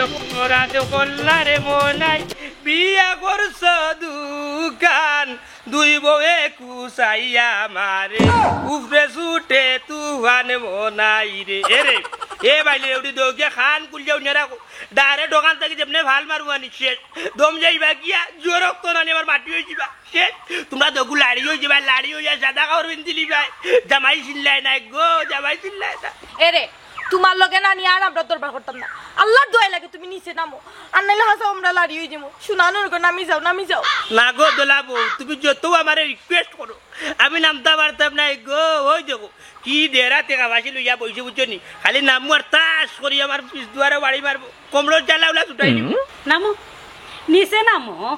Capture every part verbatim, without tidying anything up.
তোরা তো কল্লা রে মনাই, বিয়া করছ দুখান, দুই বউয়ে কুচাইয়া মারে, উপরে ছুটে তুফান মনাই রে। এ রে, এ বাইলে এউরি দৌগিয়া খান কুলিয়া উনিয়া রাখো। ডাইরেক্ট দোকান থাকি যেমনে ফাল মারবো আনি শেষ। দম যাইবা গিয়া, জোর রক্ত নানি আমার মাটি অইযিবা। শেষ। তুমরা দগু লাড়ি অইযিবা, লাড়ি অইয়া সাদা কাপড় পিন্দিলিবায়। জামাই চিল্লায় না গো, জামাই চিল্লায় না। এরে, তুমার লগে নানি আর আমরা দরবার করতাম না। আল্লার দোয়াই লাগে তুমি নিচে নামো। আর নাইলে হাছা আমরা লাড়ি অইযিমু। শুনা নুর গো, নামি যাও, নামি যাও। না গো দোলা বউ, তুমি যত আমারে request করো, আমি নামতা পারতাম না গো। ওই দেখো, কি ডেরা টেকা বাসি লইয়া বইছে বুঝছো নি? খালি নামু আর তাস করি আমার পিছ দুয়ারে বাড়ি মারবো। কমরর জ্বালা উলা ছুটাই দিমু। নামো, নিচে নামো।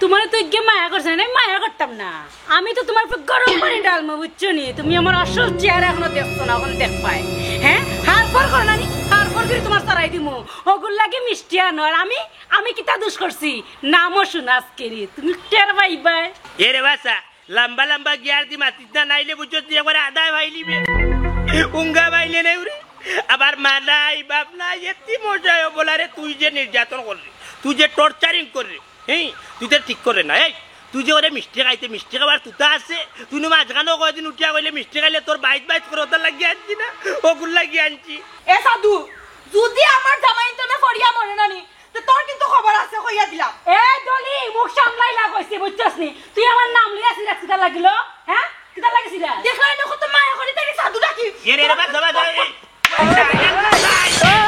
তুমারে তো ইগে মায়া করছে না, মায়া করতাম না। আমি তো তুমার উপর গরম পানি ঢালমু, বুঝছো নি? তুমি আমার আসল চেহারা এখনো দেখছো না, অখন দেখবায়। হ্যাঁ, হারফর করো না নি, হারফর করি তুমার ছাড়াই দিমু। অগুর লাগি মিষ্টি আনো, আর আমি, আমি কিতা দুষ করছি? নামো শুনা আজকে রে, তুমি টের পাইবায়। এ রে বাসা, লাম্বা লাম্বা গিয়ার দি মাতিস না, নাইলে বুঝছস নি একবারে আদায় পাইলিবে। উঙ্গা পাইলে নেউরি। আবার মা নাই, বাপ নাই, এতি মজায় বলারে তুই যে নির্যাতন কররে, তুই যে torturing কররে, হ্যাঁ, তুই তো ঠিক কররে না। এই, তুই যে ওরে মিষ্টি খাইতে, মিষ্টি খাবার তুতা আছে, তুই নু মাঝখানো কয়দিন উঠিয়া কইলে মিষ্টি খাইলে তোর বাইত বাইত করে ওটার লাগিয়া আনছি না, ওগুর লাগিয়া আনছি। এ সাধু, যদি আমার জামাই তো না ফড়িয়া মরে না নি, তো তোর কিন্তু খবর আছে, কইয়া দিলাম। এ দলি, মুখ সামলাইলা কইছি, বুঝছস নি? তুই আমার নাম লইয়া সিরাজ কিতা লাগিল? হ্যাঁ? কিতা লাগিছিল? দেখলাই না কত মায়া করি তাকে সাধু ডাকি। এ রে, রে, বাস, বাস, বাস, এই।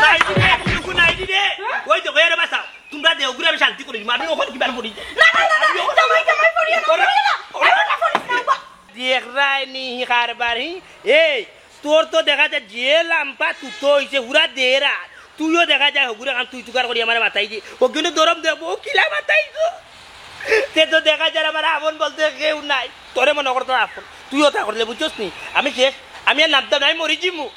নাই দিবে, নাই দিবে। ওই তো, এ রে, বাস, তুমরা দেও, ঘুরে আমি শান্তি করি, আমি ওখানে কিবার করি। না, না, না, না, জামাই, জামাই, ফড়িয়া না, ফড়িয়া না। এই কথা ফড়িস না, বা- দেখরায় নি, হি কারবার, হি। এই, তোর তো দেখা যায় যে লাম্বা তুতো হইছে, পুরা দেড় হাত। তুইও দেখা যায় হগুরে কান তুই তুকার করি আমার মাথায় দি। ও কিন্তু দরম দেব, ও কিলা মাথায় গো। তে তো দেখা যায় আমার আপন বলতে কেউ নাই। তোরে মনে করতো আপন। তুইও তা করলে বুঝছস নি? আমি শেষ, আমি আর নামতাম না, আমি মরি যিমু।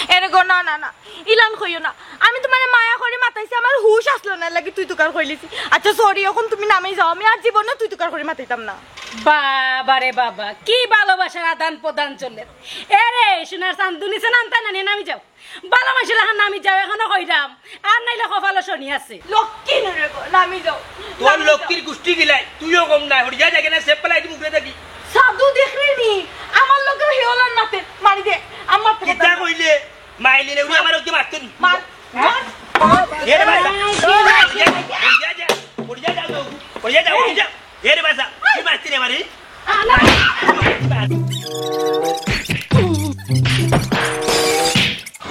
এরে গো, না, না, না। ইলান কইও না। আমি তুমারে মায়া করি মাতাইছি, আমার হুশ আসলো না, লাগি তুই তুকার কইলিছি। আচ্ছা, sorry, অখন তুমি নামি যাও, আমি আর জীবনে তুই তুকার করি মাতাইতাম না। বাবা রে বাবা, কি ভালোবাসার আদান প্রদান চলে। এরে, সোনার চান্দু নিচে নামতায় না নি, নামি যাও। ভালা মানষর লাখান নামি যাও, অখনো কইরাম। আর নাইলে কপালো শনি আছে। লক্ষ্মী নুরে গো, নামি যাও। তোর নামি যাও। লক্ষ্মীর গুষ্টি গিলাই, তুইও কম না, হরিয়া জাগে না, সেপ পেলাই দিমু উপরে থাকি। সাধু দেখরে নি, আমার লগে হেওলার নাতে, মারি দে, আমার কিতা কইলে? মাইলে রে, উনি আমার ওকে মারতে নি। মার, মার। এ রে ভাই, হরিয়া যা, হরিয়া যা, হরিয়া যা, হরিয়া যা। এ রে বাসা, তুই মারতি রে মারি?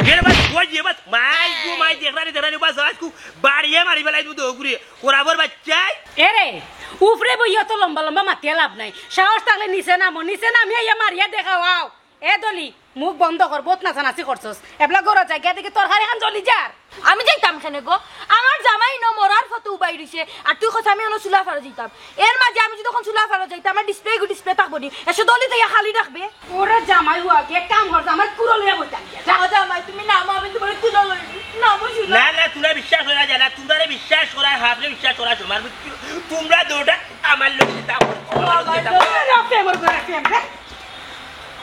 এ রে বাস, ওই যে বাস, মাই গো মাই, দেখরা রে, দেখরা রে, বাস, আজকু বাড়িয়ে মারি বেলাই তুই দৌড়ে, কোরাবর বাচ্চাই। এ রে, উপরে বইয়া তো লম্বা লম্বা মাতিয়া লাভ নাই, সাহস থাকলে নিচে নামো, নিচে নামিয়া ইয়া মারিয়া দেখাও, আও। এ দলি, মুখ বন্ধ কর, বউত নাচানাচি করছস। এবলা ঘরো যাই গিয়া দেখি তরকারি খান জ্বলি যার। আমি যাইতাম কেনে গো? আমার জামাই ন মরার ফতো উবাই রইছে, আর তুই কছ আমি অনো চুলা ফারো যাইতাম। এর মাঝে আমি যদি অখন চুলা ফারো যাইতাম, আমার ডিসপ্লে গু ডিসপ্লে থাকবো নি? এসে দলি তো ইয়া খালি রাখবে। ওরে জামাই হুয়া গিয়া কাম কর, আমার কুলো লইয়া বইতাম গিয়া। যা। ও জামাই, তুমি নামো, আমি তুমার কুলো লইবো। নামো চুলা। না, না, তুমরা বিশ্বাস করা যায় না, তুমরারে বিশ্বাস করা, হাফরে বিশ্বাস করা সমান। তুমরা দুটা আমার লগে তা করো, আমার লগে তা করো। ওরে প্রেম, ওরে প্রেম, রে।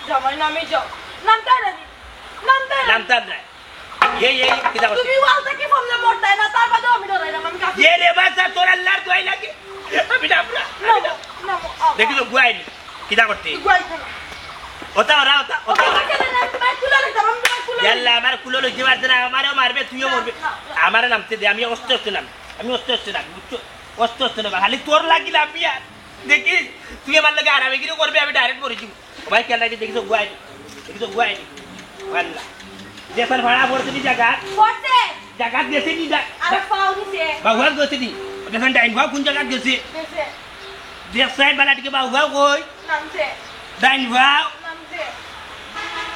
জামাই নামি যাও। নামতা না নি? নামতা না। নামতা না। এই, এই, কিতা করতে? তুমি ওয়াল থেকে ফোন নম্বর দেয় না, তার বাদেও আমি ডরাই না, আমি কাছে এ রে বাসা, তোর আল্লাহর দোয়াই লাগে। আমি নাম না, না, আমি নাম। না, না, আও। দেখি তো গুয়াইনি। কিতা করতে? গুয়াই তো না। ওটা ওরা, ওটা, ওটা ওটা ওরা। ওটা না, আমি তোমার কুলো লইতাম, আমি তোমার কুলো ইয়াল্লা, লইতাম। আমার কুলো লইতে পারছে না, আমারেও মারবে, তুইও মরবে। না, না। আমারে নামতে দে, আমি আস্তে আস্তে নাম। আমি আস্তে আস্তে নাম, বুঝছো? আস্তে আস্তে নাম। খালি তোর লাগিল আমি আর। দেখি, তুই আমার লগে আরামে কিরো করবে, আমি direct মরে যাবো। ও ভাই, কেন লাগে দেখিস, গুয়াই নি। দেখিস, গুয়াই নি। আল্লাহ। দেশের ভাড়া পড়ছে নি জায়গা? পড়ছে। জায়গা গেছে নি? জা-, আর জা-, পাও নিছে। বাহুয়ার গেছে নি? দেখেন, ডাইন ভাও কোন জায়গা গেছে? গেছে। দেশ সাইড বালা টিকে বাহুয়াও কই? নামছে। ডাইন ভাও? নামছে।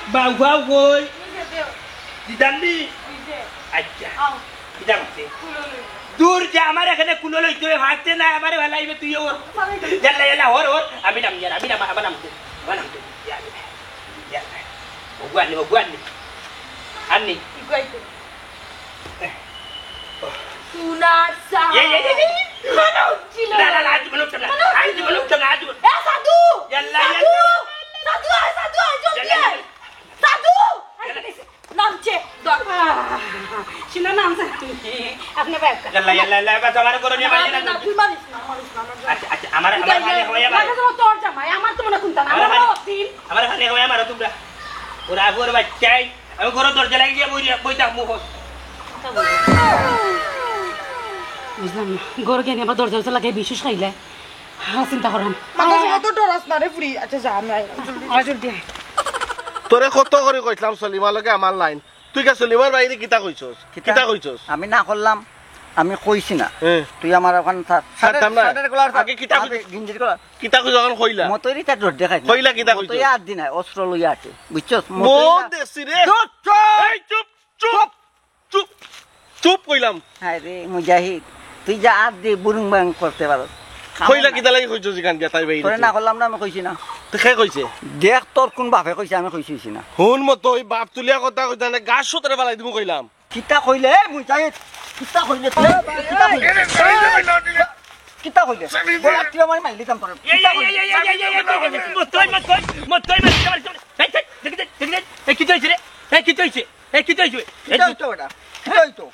বাহুয়াও কই? নিচে দেও। দিদাম নি? নিচে। আচ্ছা। আও। কিতা করতে? কুলো লই। দূর যা, আমার এখানে কুলো লইতে হবে, হাঁটতে না, আমারে ভালাইবে তুই ওর। ভালাই তো। ইয়াল্লা, ইয়াল্লা, হর, হর। আমি নাম, ইয়ার, আমি নাম, আমার নাম তো, আমার নাম তো। ইয়াল্লা, ইয়াল্লা। ভগবান নি, ভগবান নি। আর নি। কি কইতো? সোনার চা। এই, এই, এই, এই। মনে হচ্ছিল। না, না, না, আজ জীবনে উঠতাম না। মনে হচ্ছিল। আজ জীবনে উঠতাম না, আজ জীবনে। এ, সাধু! ইয়াল্লা, সাধু! ইয়াল্লা। সাধু, আয়, সাধু, আয়, জলদি ইয়াল্লা, আয়। ইয়াল্লা। সাধু! ইয়াল্লা। নামছে। আহ, শুনো না, আনসার, আপনি ব্যাগ ইয়াল্লা, ইয়াল্লা, ইয়াল্লা, এবার তো আমার ঘরো নিয়া মারিও না। না, তুই মারিস না, মারিস না, আমার জামাই। আচ্ছা, আচ্ছা, আমার, আমার খালি হইয়া মারো। লাগে যেন তোর জামাই, আমার তো মনে কুন্তা না, আমার আমার খালি, বাবা তিন। আমার খালি হইয়া মারো তোমরা। ওরা আগুয়ার বাচ্চাই, আমি ঘরো দরজা লাগিয়া বই, বই থাকমু, হোস। বুঝলাম না, ঘর গিয়া আবার দরজা দরজা লাগাই বিষ উষ খাইলে। হ্যাঁ, চিন্তা করাম। মাথা সময় তো ডরাস না রে, ফুরি। আচ্ছা, যা, আমি আইলাম, জলদি। আয়, জলদি আয়। তোরে কত করি কইছলাম, সলিমার লগে আমার লাইন। তুই কা সলিমার বাইরে কিতা কইছস? কিতা? কিতা কইছস? আমি না করলাম, আমি কইছি না। হ্যাঁ। তুই আমার ওখান থা-, ছাড়তাম না। শার্টের কলার আগে কিতা আগে কইছস? গেঞ্জির কলার। কিতা কইছস অখন কইলা? মতইর ইতা ডর দেখাইস না। কইলা কিতা কইছস? মতই আর দি নাই, অস্ত্র লইয়া আছে। বুঝছস? মতই বহুত না। দেখছি রে। চুপ, চুপ। এই চুপ, চুপ, চুপ। চুপ। চুপ কইলাম। হায় রে মুজাহিদ, তুই যে আত দি বুরুং বাং করতে পারো। কইলা কিতা লাগি কইছস ইখান গিয়া তাই বাইরে? তোরে না করলাম না, আমি কইছি না। তো কে কইছে? দেখ তোর কোন বাপে কইছে, আমি কইছি, কইছি না। হুন মতই, বাপ তুলিয়া কথা কইতা না, গাছ সতরে ফালাই দিমু কইলাম। কিতা কইলে, এ মুজাহিদ? কিতা কইলে তুই? কিতা কইলে? কিতা কইলে? বল, তুই আমার মাইলি কাম করে। এই, কিতা এই, কইলে? এই, এই, এই, এই, এই, এই, মতই, মতই, মতই, মতই, মতই। এই, এই, দেখি দে, দেখি দে। এই, কিতা অইছে রে? এই, কিতা অইছে? এই, কিতা অইছে? এই, কিতা অইতো বেটা? কিতা অইতো?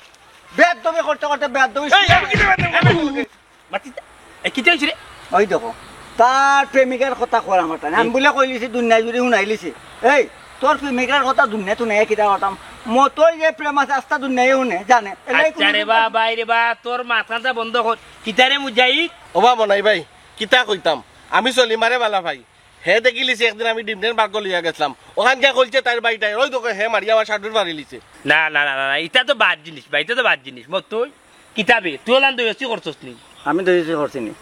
বেয়াদবি করতে করতে বেয়াদবি এই, এই, এই, এই, মাতিস না। এই, কিতা অইছে রে? ওই দেখো, তার প্রেমিকার কথা কর আমার তানে। আমি বুলে কইলিছি, দুনিয়া জুড়ে হুনাইলিছি। এই, তোর প্রেমিকার কথা দুনিয়া তুনিয়া কিতা করতাম? মতই যে প্রেম আছে, আস্তা দুনিয়ায় হুনে, জানে। এলাই আচ্ছা রে বা, ভাই রে বা, তোর মাত-কান্তা বন্ধ কর। কিতা রে মুজাহিদ? ও বা মনাই ভাই, কিতা কইতাম? আমি সলিমারে বালা পাই। হে দেখিলিছে একদিন আমি ডিমডেন পার্কো লইয়া গেছলাম। ওখান গিয়া কইছে তাইর বাড়িটাই। ওই দেখো, হে মারিয়া আমার শার্টুর মারিলিছে। না, না, না, না, না, ইটা তো বাদ জিনিস বা, ইটা তো বাদ জিনিস। মতই, কিতা বে? তুই ওলান দোস্তি করছস নি? আমি দোস্তি করছি নি।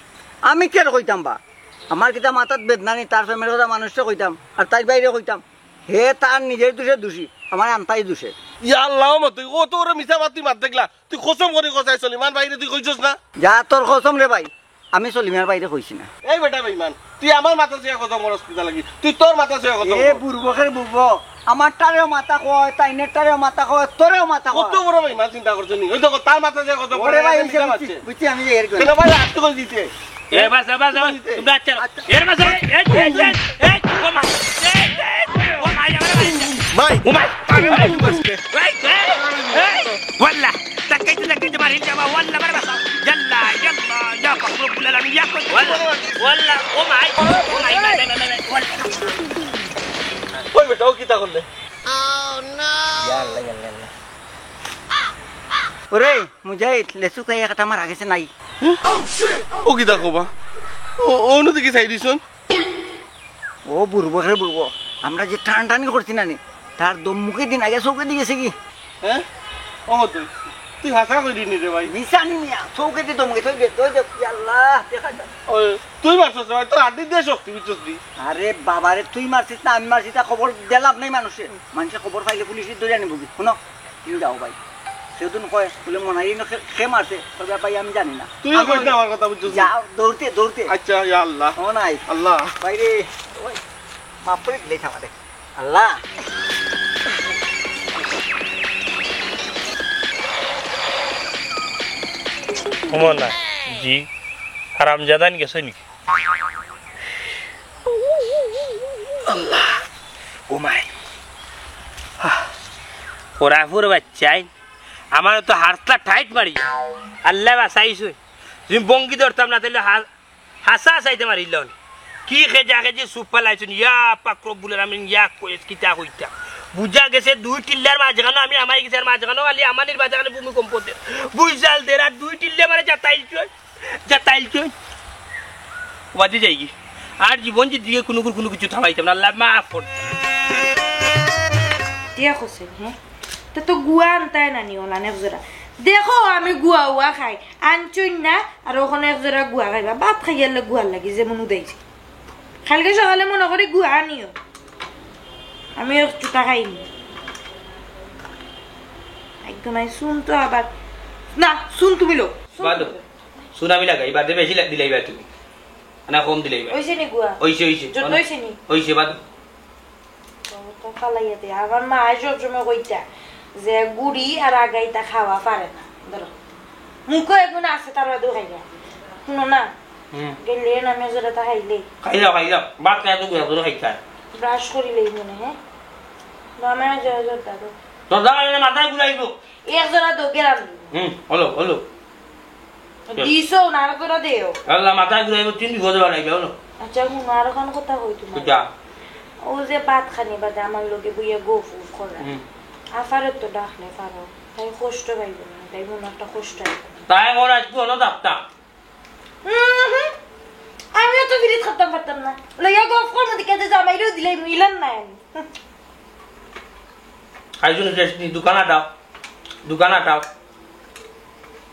আমি কেরে কইতাম বা? আমার কিতা মাথাত বেদনা নি, তার প্রেমের কথা মানুষরে কইতাম, আর তাইর বাইরে কইতাম। হে তার নিজের দোষে দোষী, আমার আন্তাই দোষে। ইয়া আল্লাহ, মতই, ও তো ওরে মিছা মাত তুই মাত দেখলা। তুই কসম করি কছাই সলিমান বাইরে তুই কইছস না? যা তোর কসম রে ভাই, আমি সলিমার বাইরে কইছি না। এই বেটা বেইমান, তুই আমার মাথা ছুঁয়া কসম করস কিতা লাগি? তুই তোর মাথা ছুঁয়া কসম এ কর। বুরবকের বুরবক, আমারটারেও মাথা কয়, তাইনেরটারেও মাথা কয়, তোরেও মাথা কয়। কত বড় বেইমান চিন্তা করছস নি? ওই দেখো, তার মাথা ছুঁয়া কসম ওরে করে, ভাই, এটা ওই মিছা যে মাতছে। বুঝছি, বুঝছি, আমি যে এর কেন ভাই, আটকে করে দিতে? এ বাস, এ বাস, এ বাস, তোমরা আচ্ছা। এর বাস, এই, এই, এই, এই, এই, ও মা, এই, এই, ও মা, এই, আমার ভাই। ভাই, ও মা, আরে ভাই, তুই বাঁচলে। এই, এই, এই, ওয়াল্লাহ। তাকাইতে তাকাইতে মারি যাবা, ওয়াল্লাহ, মারে বাঁচাও। ইয়াল্লাহ, ইয়াল্লাহ, ইয়া পাক রব্বুল আলামিন, ইয়া কই, ওয়াল্লাহ, ওয়াল্লাহ, ও মাই, ও মাই, মাই, মাই, মাই, মাই, ওয়াল্লাহ। ওই বেটা, ও কিতা করলে? ইয়া আল্লাহ, ইয়া আল্লাহ, ইয়া আল্লাহ। ওরে, মুজাহিদ, লেচু খাইয়া কাটা মারা গেছে নাই? ও কিতা কবা? ও, ও নদী কি চাই দিছন? ও বুরবক রে বুরবক, আমরা যে টানটানি করছি না নি, তার দম মুখে দিন আগে চৌকে দিয়ে গেছে কি? হ্যাঁ? ও তুই, তুই হাসা কই দিনি রে ভাই? মিশানি মিয়া, চৌকে দিয়ে দম গেছে, ওই দেখ, ওই দেখ, ইয়া আল্লাহ, দেখা যায়। ওই, তুই মারছস রে ভাই, তোর হাড্ডি দিয়ে শক্তি, বুঝছস তুই? আরে বাবা রে, তুই মারছিস না, আমি মারছি, তা খবর দিলাম নাই মানুষে। মানুষে খবর পাইলে পুলিশে ধরে আনিব কি? শুনো, তুমি যাও ভাই। সেদিন কয়, বলে, "মনাই ইনো খে-, খে মারছে?" কইবে, "ভাই, আমি জানি না।" তুইও আমি কইস না আমার কথা, বুঝছস? যাও, দৌড়তে, দৌড়তে। আচ্ছা, ইয়া আল্লাহ। ও নাই। আল্লাহ। ভাই রে, ওই, মাফ করে দিলে আমারে। আল্লাহ। ঘুমো না। জি। হারামজাদা নি গেছে নি? আল্লাহ। ও মাই। ওরা পুরো বাচ্চাই। আমার তো হাতটা টাইট মারি। আল্লাহ বাঁচাইছে। তুমি বঙ্গি ধরতাম না, তাইলে হা-, হাসা হাসাইতে মারিল। কি খেজা খেজি সুপ ফালাইছুন। ইয়া পাক রব্বুল আলামিন, ইয়া কইস কিতা কইতা। বুঝা গেছে দুই টিল্লার মাঝখানো আমি আমাই গেছি, আর মাঝখানো খালি আমানির মাঝখানো ভূমিকম্প দে। বুঝাল দের আর দুই টিল্লা মারে যাতাইল চই। যা তাইল তুই। বাদে যাইগি। আর জীবন যে দিকে কোনো, কোনো কিছু থামাইতাম না, আল্লাহ মাফ কর। দিয়া কছে, হ্যাঁ? তা তো গুয়া আনতায় না নি, ওলা নেক জোড়া। দেখো, আমি গুয়া উয়া খাই। আনছইন না, আর ওখানে এক জোড়া গুয়া খাইবা। ভাত খাইয়ালে গুয়ার লাগি, যেমন উদাইছে। কালকে সকালে মনে করি গুয়া আনিও। আমি এক চুটা খাইনি। একদম আই শুন তো আবার। না, শুন তুমি লো। শুন বাদো। তুমি লো। সুনামি লাগাই, বাদে বেশি লা-, দিলাইবা তুমি। না, কম দিলাইবা। ওইছে নি গুয়া? ওইছে, ওইছে। যত ওইছে নি? ওইছে, বাদ। তো, তো ফালাইয়া দে। আমার মা সব সময় কইতা যে গুড়ি আর আগাইতা খাওয়া পারে না। ধরো। মুখো এগুন আছে, তার বাদেও খাইবা। শুনো না? হুম। গেলে না, মেজোরে তা খাইলে। খাই যাও, খাই যাও। ভাত খাই তো গুয়া করে খাইতা। ব্রাশ করিলেই মনে, হ্যাঁ? না, মেজোরে জোর দাও। তোর দাঁড়ালে মাথায় ঘুরাইবো। এক জোড়া দোকের আনবো। হুম, হলো, হলো। দিছো না, আর করে দেও। আল্লাহ, মাথায় ঘুরাইবো, তিন বিপদে বাড়াইবে, হলো। আচ্ছা, হুনো, আর অখন কথা কই তোমার। কিতা? ও যে ভাত খানি বাদে আমার লগে বইয়া গফ উফ করে। হুম। আফারে তো ডাকলে পারো, তাই কষ্ট পাইবো না, তাই মনে একটা কষ্ট আইবো না। তাই ওর আজকে হলো ডাক্তার। হুম হুম। আমিও তো ফিরিত খাতাম পারতাম না। লইয়া গফ কর মধ্যে কেটে জামাইরেও দিলাই, মিলান নাই আমি। খাইছো নি টেস্ট নি? দোকান আটাও, দোকান আটাও।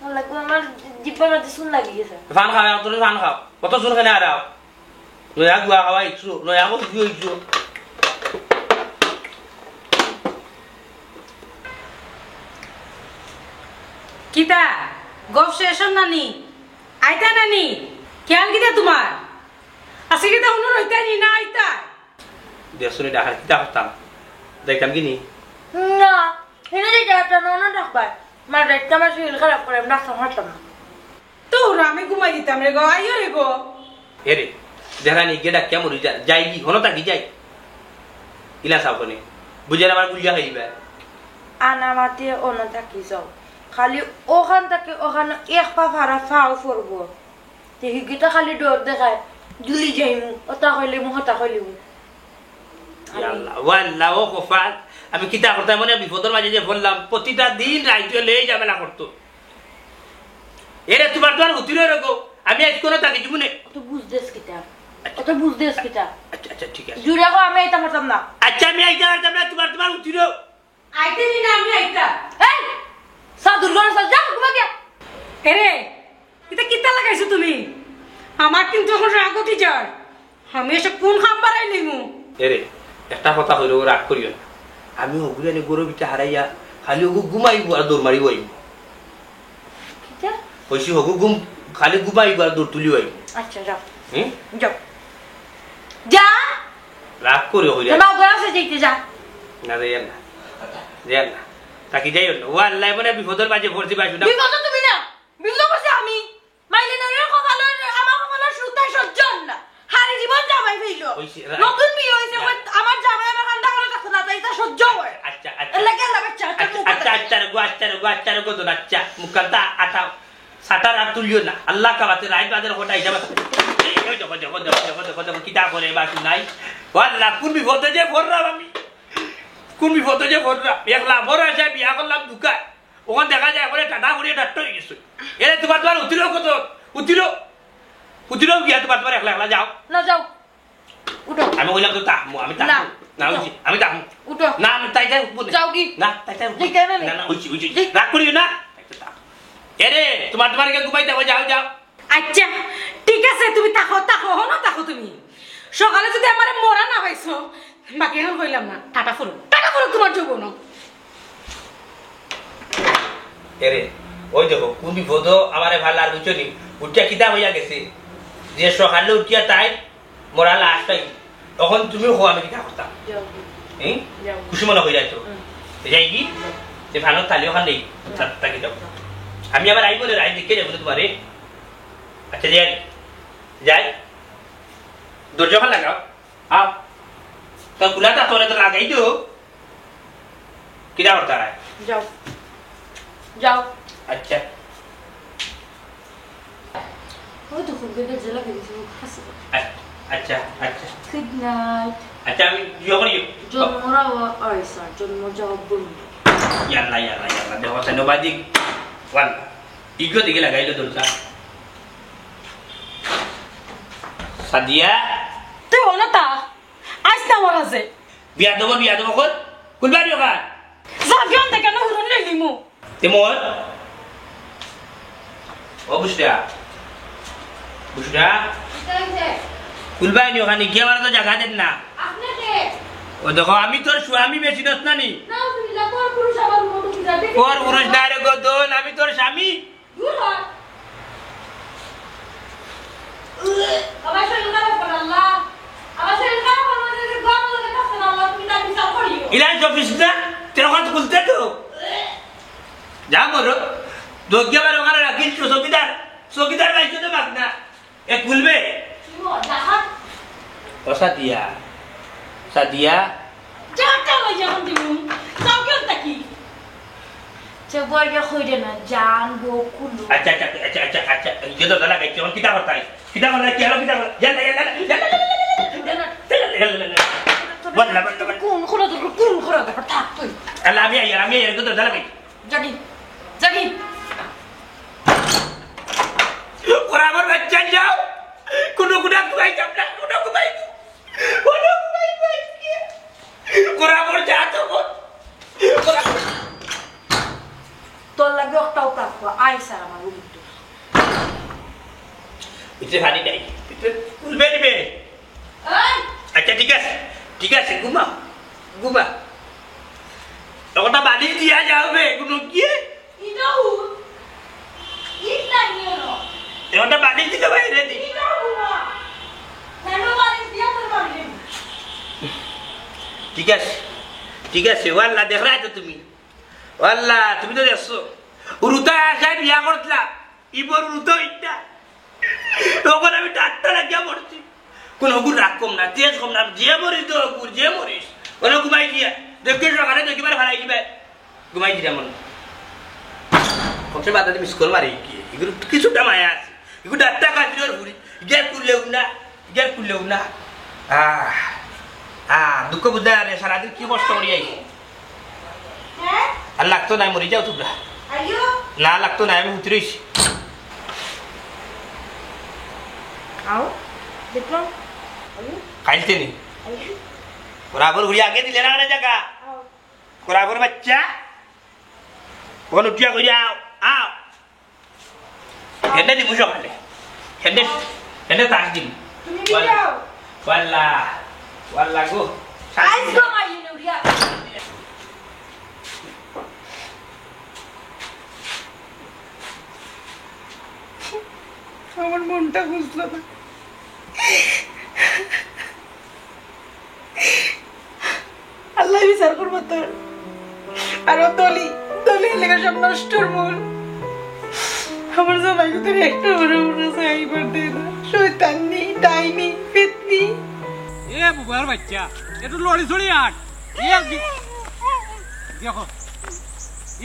আল্লাহ গো, আমার জিব্বার মধ্যে চুন লাগি গেছে। ফান খাও, এখন তুমি ফান খাও। কত চুন খেলে আরাও। লয়া গুয়া খাওয়া ইচ্ছু, লয়া কো কি হইছো? কিতা? গফ শেষ নানি? আইতা নানি? খেয়াল কিতা তোমার? আজকে কিতা হুনো রইতায় নি না আইতা? দেখছো নি ডাহার কিতা করতাম? যাইতাম কি নি? না, হেনে যাইতে পারতাম না, অনো থাকবায়। মা যাইতে আমার শরীর খারাপ করে, আমি রাস্তা হাঁটতাম না। তো ওরা আমি ঘুমাই দিতাম রে গো, আইও রে গো। এরে, দেখা নি গেডা কেমন হই যা-, যাই কি, হনো থাকি যাই। ইলা সাবনে। বুঝে আমার গুলিয়া খাইবা। আনা মাতে অনো থাকি যাও। খালি ওখান থাকি ওখানো এক পা ফারা ফাও পড়বো। তে হিগিতা খালি ডর দেখায়, দুলি যাইমু, ওটা কইলিমু, হতা কইলিমু। ইয়া আল্লাহ, ওয়া আল্লাহ, ও কপাল। আমি কিতা করতাম, মানে বিপদর মাঝে যে পড়লাম, প্রতিটা দিন রাইতে লই ঝামেলা করতো। এরে তোমার তোমার হুতির রে গো, আমি আজ কোনো থাকি জীবনে। অত বুঝ দেস কিতা? অত বুঝ দেস কিতা? আচ্ছা, আচ্ছা, ঠিক আছে। জুড়ে গো, আমি আইতাম পারতাম না। আচ্ছা, আমি আইতাম পারতাম না, তোমার তোমার হুতির। আইতে নি না আমি আইতা। এই, সাধুর ঘরে চল, যা, ঘুমা গিয়া। এরে, ইতা কিতা লাগাইছো তুমি? আমার কিন্তু এখন রাগ উঠি যায়। আমি এসে কোন খাম বাড়াই নিমু? এরে, একটা কথা কইলে ও রাগ করিও না। আমি হগুরে নি গরু পিঠা হারাইয়া খালি ওগু ঘুমাইবো আর দৌড় মারিবো আইবো। কিতা? কইছি হগু ঘুম, খালি ঘুমাইবো আর দৌড় তুলিও আইবো। আচ্ছা, যাও। হুম? যাও। যা। রাগ করিও কইলে। মা ঘরে আছে, যাইতে যা। না, যাইয়ার না। যাইয়ার না। তাকি যাইও না। ও আল্লাহ, মনে বিপদর মাঝে পড়ছি, ভাই, শুনা। বিপদ তুমি না। বিপদ করছি আমি। মাইলে নরের কপালর, আমার কপালর সুতায় সহ্য অর না। হারি জীবন জামাই ফেইল। ওই সে, রা-, নতুন বিয়া হইছে, রা-, কই আমার জামাই আমার কান্দা করে রাখছে না, তাই তা সহ্য হয়। আচ্ছা, আচ্ছা। এর লাগি আল্লাহ বাচ্চা, আচ্ছা, আচ্ছা, মুখ আচ্ছা, আচ্ছা, রে গো, আচ্ছা, রে গো, আচ্ছা, রে গো, দোল, আচ্ছা। মুখ কান্তা আটা, সাতার আর তুলিও না। আল্লাহ কাবাতে রাইত বাদে কটা হিসাব আছে। এই, ওই দেখো, দেখো, দেখো, দেখো, দেখো, কিতা করে বা শুনাই। ও আল্লাহ, কোন বিপদে যে পড়লাম আমি। কোন বিপদে যে পড়লাম। একলা বড় আছে, বিয়া করলাম দুকা। ওখান দেখা যায়, ওখানে টাটা করিয়া ডাক্তার হয়ে গেছে। এরে, তোমার, তোমার উঠিল কত? উঠিল? উঠিল গিয়া তোমার, তোমার একলা একলা যাও। না, যাও। উঠো। আমি কইলাম তো তাহমু, আমি না। তাহমু। না, উঠো। উঠি, আমি তাহমু। উঠো। না, আমি তাই তাই উঠবো না। যাও কি? না, তাই তাই উঠবো। যাইতে না নি? না, না, উঠছি, উঠছি। যাই। রাগ করিও না। এরে, তোমার, তোমার কে ঘুমাইতে হবে, যাও, যাও। আচ্ছা, ঠিক আছে, তুমি থাকো, থাকো, হনো থাকো তুমি। সকালে যদি আমারে মরা না পাইছো, বাকি এখন কইলাম না, টাটা ফুরো, টাটা ফুরো তোমার যৌবন। এরে, ওই দেখো, কোন বিপদ আমারে ভাল্লার বুঝছো নি? উঠিয়া কিতা হইয়া গেছে? যে সকালে উঠিয়া তাই মরা লাশ পাই। তখন তুমি কও আমি কিতা করতাম? যাও। হুম? যাও। খুশি মনে হইয়া যাইতো। হুম। যাই কি? যে ভালো তালি ওখান নেই। হুম। তা-, তাকে যাও। আমি আবার আইবো না, রাইত দেখে যাবো না তোমারে। আচ্ছা, যাই। যাই। দরজা ওখান লাগাও। আ, তো খুলা তা তোরে তো লাগাই দিও। কিতা করতা রায়? যাও। যাও। আচ্ছা। ওই তো খুব বেগে জেলা গেছে, ও হাসে। আ-, আচ্ছা, আচ্ছা। Good night। আচ্ছা, আমি ইয়ে করি। জন্মরা ও-, ওই স্যার, জন্ম জবাব বলুন। ইয়াল্লা, ইয়াল্লা, ইয়াল্লা, দেখো, সাইনোবাদিক। ওয়ান। ইগো দিকে লাগাইলো দরজা। সাদিয়া। তুই হলো তা? আইস না আমার কাছে। বিয়াদব, বিয়াদব কর। খুলবা দিও কার? যা, কেন দেখে না, হুরুন লই লিমু। তে মোর? ও বুঝরা। বুঝরা? কিতা অইছে? খুলবায় নি ওখানে, কি আমার তো জাগা দেন না। আপনি কে? ও দেখো, আমি তোর স্বামী বেশি দোষ না নি। নাউজুবিল্লাহ, পর পুরুষ আবার মুখ উঠে যাবে। পর পুরুষ না রে গো, দোন, আমি তোর স্বামী। দূর হ। আমার শরীর খারাপ করে আল্লাহ। আমার শরীর খারাপ করে, আমার যদি গরম লাগে, তখন আল্লাহ, তুমি তার বিচার করিও। ইলান অফিস না, তোর কথা খুলতে তো। যা মরো। দোষ দিয়ে আমার ওখানে রাখিস তো চৌকিদার। চৌকিদার পাইছো তো বাপ না। এ খুলবে? কি বল, জাহাজ? ও সাদিয়া। সাদিয়া। জাহাজটা লই যখন দিমু। চাও কেন তাকি? বইয়া কইরে না, জান, বউ, কুলু। আচ্ছা, আচ্ছা, আচ্ছা, আচ্ছা, আচ্ছা। ইগু দরজা লাগাইছি, অখন কিতা করতাম? কিতা করতাম? কি হলো? কিতা করতাম? ইয়াল্লা, ইয়াল্লা, ইয়াল্লা, ইয়াল্লা, ইয়াল্লা, ইয়াল্লা। বল না, বল না, বল না। কোন খোলা দরকার, কোন খোলা দরকার? থাক তুই। আল্লাহ, আমি আইয়ার, আমি আইয়ার, ইগু দরজা লাগাইছি। জাগি, জাগি। ওরা আমার বাচ্চা যাও। কোনো গুণা ঘুমাই যাব না, কোনো ঘুমাই, কোনো ঘুমাই, ঘুমাই। ওরা আমার যা তো বল। ওরা তোর লাগে ওটাও প্রাপ্য, আয় স্যার আমার রুম। ভিতরে পানি নাই, ভিতরে খুলবে নিবে। ওই! আচ্ছা, ঠিক আছে, ঠিক আছে, ঘুমাও, ঘুমা। ওটা বালিশ দিয়া যাও বে, কোনো গিয়ে। ইটাও, ইট নাই নিয়ে নো। ওটা বালিশ দিতে বাইরে দি। ইটাও ঘুমা। কেন বালিশ দিয়া তোর বালিশ? ঠিক আছে, ঠিক আছে, ওয়াল্লা দেখ রায় তো তুমি। ওয়াল্লা, তুমি তো দেখছো। উরুতা আশায় বিয়া করতলা। ইবর উরুতা ইটা। তখন আমি ডাক্তার লাগিয়া পড়ছি। কোন হগুর রাগ কম না, তেজ কম না, যে মরিস তো হগুর, যে মরিস। ওরা ঘুমাই গিয়া। দেখি সকালে দেখিবার ভাড়াই দিবে। ঘুমাই দিলাম মনে। কমসে বাদে মিস কল মারি গিয়ে। এগুলো কিছুটা মায়া আছে। এগুলো ডাক্তার কাজিরর ফুরি। গিয়া কুলেও না, গিয়া কুলেও না। আহ, আহ, দুঃখ বুঝা আরে সারাদিন কি কষ্ট করি আইছি। হ্যাঁ? আর লাগতো নাই, মরি যাও তোমরা। আইও। না লাগতো নাই, আমি উঠে রইছি। আও, দেখলাম। আইও। খাইলতে নি। আইও। বরাবর ঘুরি আগে দিলে না, না জায়গা। আও। বরাবর বাচ্চা। বল উঠিয়া ঘুরি আও, আও। হেডে দিমু সকালে। হেডে, হেডে তাস দিমু। তুমি ওয়াল্লা, বিয়াও। ওয়াল্লা, ওয়াল্লা গো। আইস গো মাই নুরিয়া। আমার মনটা বুঝলো না। আল্লাহ বিচার করবো তোর। আর ও দলি, দলি লেগে সব নষ্টর মূল। আমার জামাই তো একটা বড় বড় চাইবার দেয় না। শয়তাননি, ডাইনি, ফিতনি। এ বুবার বাচ্চা, একটু লড়ি চড়ি আট। এ এক বি-, দেখো,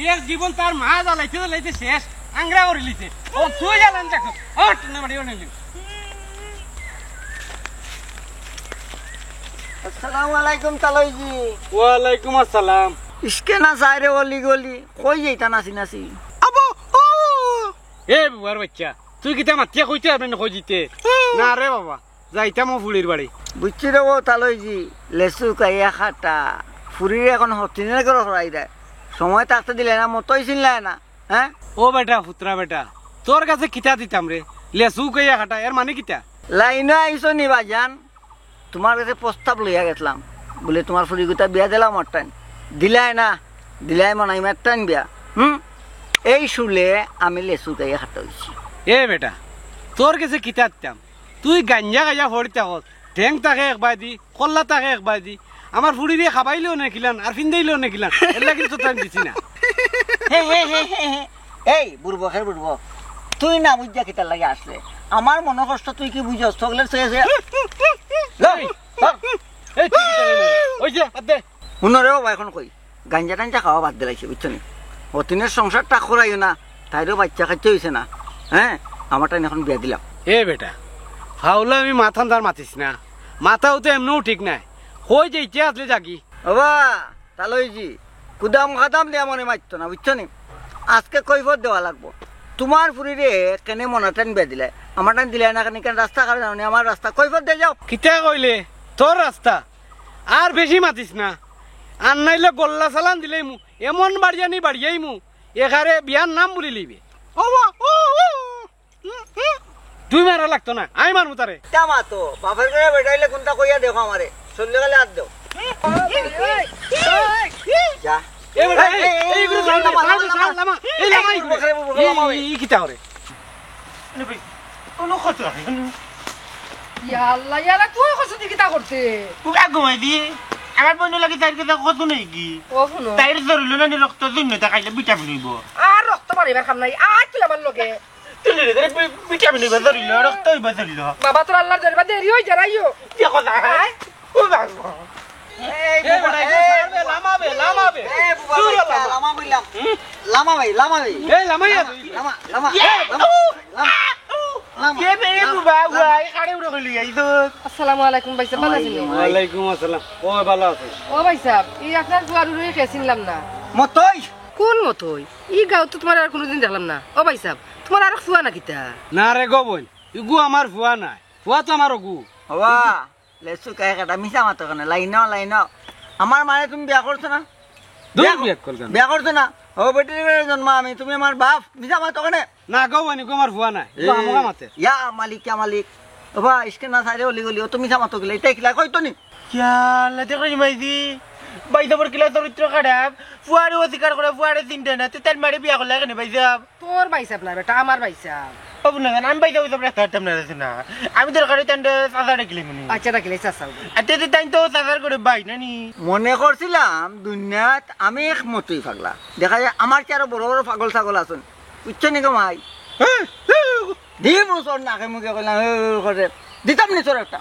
এ এক জীবন তার মা জ্বালাইতে জ্বালাইতে শেষ, আংরা করি লিছে। ও তুই জ্বালান দেখো, ওঠ না মারি ওনে। আসসালামু আলাইকুম তালইজি। ওয়ালাইকুম আসসালাম। ইসকে না যায় রে অলি গলি, কই যাইতা নাচি নাচি? আবু, ও! এ বুয়ার বাচ্চা, তুই কিতা মাতিয়া কইতে পারবি না কই দিতে? হুম। না রে বাবা, যাইতাম ও ফুড়ির বাড়ি। বুঝছি রে ও তালইজি, লেসু কাইয়া খাটা, ফুড়িরে এখন হতিনের ঘর হরাই দেয়। সময় থাকতে দিলে না, মতই চিনলায় না। হ্যাঁ? ও বেটা, ফুতরা বেটা, তোর কাছে কিতা দিতাম রে? লেসু কইয়া খাটা, এর মানে কিতা? লাইনো আইছো নি বাজান? তোমার কাছে প্রস্তাব লইয়া গেছলাম, বলে তোমার ফুড়িগুতা বিয়া দিলাম আমার টাইম। দিলায় না, দিলায় মনাই মার টাইম বিয়া। হুম? এই শুলে আমি লেসু কইয়া খাটা অইছি। এ বেটা, তোর কাছে কিতা দিতাম? তুই গাঞ্জা গাঞ্জা ফড়ি থাকস, ঠেং থাকে এক বায়দি, কল্লা থাকে এক বায়দি। আমার ফুড়িরে খাবাইলেও না কিলান, আর ফিন্দাইলেও না কিলান, এর লাগি তো টাইম দিছি না। হে, হে, হে, হে, হে। এই, বুড়বকের বুড়বক, তুই না বুঝিয়া কিতার লাগি আসলে? আমার মনর কষ্ট তুই কি বুঝস? চকলেট ছুঁয়ে ছুঁয়ে। ল, এই, ধর। এই, তুই কিতা কইলি? ওই যে, বাদ দে। হুনো রে বাবা, এখন কই? গাঞ্জা টাঞ্জা খাওয়া বাদ দিলাইছে, বুঝছো নি? হতিনের সংসারটা করাইও না, তাইরও বাচ্চা কাচ্চা অইছে না। হ্যাঁ, আমার টাইম এখন বিয়া দিলাম। এ বেটা, ফাউলা আমি মাথান তার মাতিস না। মাথাও তো এমনেও ঠিক নাই। কই যে ইতিয়া আসলে জাগি। বাবা, তালইজি, কুদাম খাদাম দিয়া মনে মারতো না, বুঝছো নি? আজকে কৈফত দেওয়া লাগবো। তোমার ফুড়িরে কেনে মনাটান বিয়া দিলে, আমার টান দিলে না কেনে, কেন রাস্তা কারণে আমার রাস্তা কৈফত দিয়ে যাও। কিতা কইলে? তোর রাস্তা? আর বেশি মাতিস না, আর নাইলে গল্লা চালান দিলেই মু, এমন বাড়িয়ানি বাড়িয়াই মু, এখারে বিয়ার নাম বলি লিবে। ও বা, ও, ও, হুম, হুম। দুই মারা লাগতো না, আমি মারমু তারে। তা মা তো, বাপের ঘরে বেটাইলে কোনটা কইয়া দেখো আমারে, চললে গেলে আর দেও। যা। এ বেটা, এই, এই, এই, এই, এই, এই, লামা, লামা, লামা, লামা, লামা। এই লামা, এই, এই, এই, এই, এই, এই, কিতা করে? আরে ভাই, কোনো কথা হয় না। ইয়া আল্লাহ, ইয়া আল্লাহ, তুই কত দিকে তা করতে? ও কাক ঘুমাই দি। আমার বোন লাগি তাইর কথা কত নেই কি? ও হুনো। তাইর জরুরি না নি রক্ত জন্য তা খাইলে ভিটামিন হইব। আর রক্ত বাড়িবার কাম নাই। আর তুই আমার লগে। তুই রে, তোর ভি-, ভিটামিন হইব জরুরি, রক্ত হইব জরুরি। বাবা, তোর আল্লাহর জরিবা দেরি হই যারাইও। কি কথা? আয়। ও বাবা। এই এ বেটা, এ লামা বে, লামা বে। এ বুবা দূর ভাই, লামা। লামা বললাম। হুম? লামা ভাই, লামা ভাই। এ, লামাইয়া লামা, তুই। লামা, লামা, এ, লামা, উ, লামা, আ, উ, লামা, এ, এ, লামা, বাবা, লামা। এ, কারে উড়ো গলি, এই তো। আসসালামু আলাইকুম ভাইসাব, ভালা আছইন নি? ওয়ালাইকুম আসসালাম। ও, ভালা আছি। ও ভাইসাব, ই আপনার ফুয়ার উরুরে কে চিনলাম না। মতই? কোন মতই? ই গাঁওত তো তুমার আর কুনুদিন দেখলাম না। ও ভাইসাব, তুমার আরক ফুয়া না কিতা? না রে গো বইন, ইগু আমার ফুয়া নায়। ফুয়া তো আমার অগু। ওবা, লেচু কাই কাটা, মিছা মাতো কেনে? Line, line. আমার মারে তুমি বিয়া করছো না? দূর বিয়া বিয়া করলাম। বিয়া করছো না? ও বেটির ঘরে জন্ম আমি, তুমি আমার বাপ, মিছা মাতো কেনে? না গো বইন, ইগু আমার ফুয়া নায়। ইগু এ, আমগা মাতে। ইয়া মালিক, ইয়া মালিক। ওবা, ইশকে না সাইরে অলি গলি, ও তুমি মিছা মাতো গিলা, ইতা কিলা কইতো নি? ইয়া আল্লাহ, দেখো নি মাইজি, ভাইসাবর কিলা চরিত্র খারাপ। ফুয়ারে অস্বীকার করে, ফুয়ারে চিনতে না, তে তার মারে বিয়া করলা কেনে ভাইসাব? তোর ভাইসাব না বেটা, আমার ভাইসাব। ও বুঝলাম না, আমি ভাইসাব, ভাইসাব রাখতে পারতাম না, দেখো না। আমি দরকারে তানরে চাচা ডাকিলে মনে। আচ্ছা, ডাকিলে চাচা। আচ্ছা, তে তাইন তো চাচার ঘরে ভাই, না নি? মনে করছিলাম দুনিয়াত আমি এক মতই পাগলা। দেখা যায় আমার চেয়ে আরো বড় বড় পাগল ছাগল আছইন। বুঝছো নি গো মাই? হ্যাঁ। দিমু চড় নাকে মুখে কইলাম, "এ, এ, করে।" দিতাম নি চড় একটা।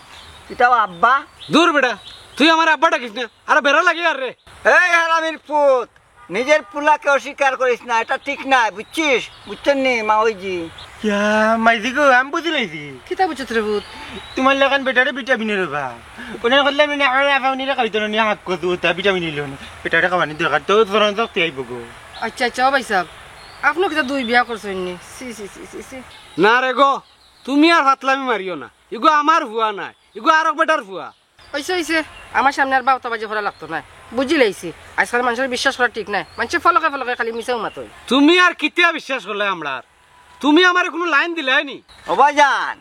ইতাও আব্বা। দূর বেটা, তুই আমার আব্বা ডাকিস না। আরে বেড়া লাগে আর রে। এই হারামির পুত, নিজের পুলাকে অস্বীকার করিস না, এটা ঠিক নায়, বুঝছিস? বুঝছইন নি, মা ওই জি? ইয়া, মাইজি গো, আমি বুঝি লাইছি। কিতা বুঝছত রে পুত? তুমার লাখান বেটারে ভিটামিন অইবো। ওনার করলে আমি না, আমার আফা উনিরে খাইতো না, নিয়ে হাক করতো, ওটা ভিটামিন অইলো না। বেটারে খাওয়ানি দরকার, তো ধরন শক্তি আইবো গো। আচ্ছা, আচ্ছা, ও ভাইসাব, আপনে কিতা দুই বিয়া করছইন নি? ছি, ছি, ছি, ছি, ছি। না রে গো, তুমি আর ফাতলামি মারিও না। ইগু আমার ফুয়া নায়, ইগু আরক বেটার ফুয়া। অইছে, অইছে, আমার সামনে আর বাউতাবাজি করা লাগতো নায়। বুঝি লাইছি, আজকাল মানষরে বিশ্বাস করা ঠিক নায়। মানষে ফলকে ফলকে খালি মিছাউ মাতইন। তুমি আর কিতা বিশ্বাস করলায় আমরার? তুমি আমারে কুনু লাইন দিলায় নি? ও ভাইজান,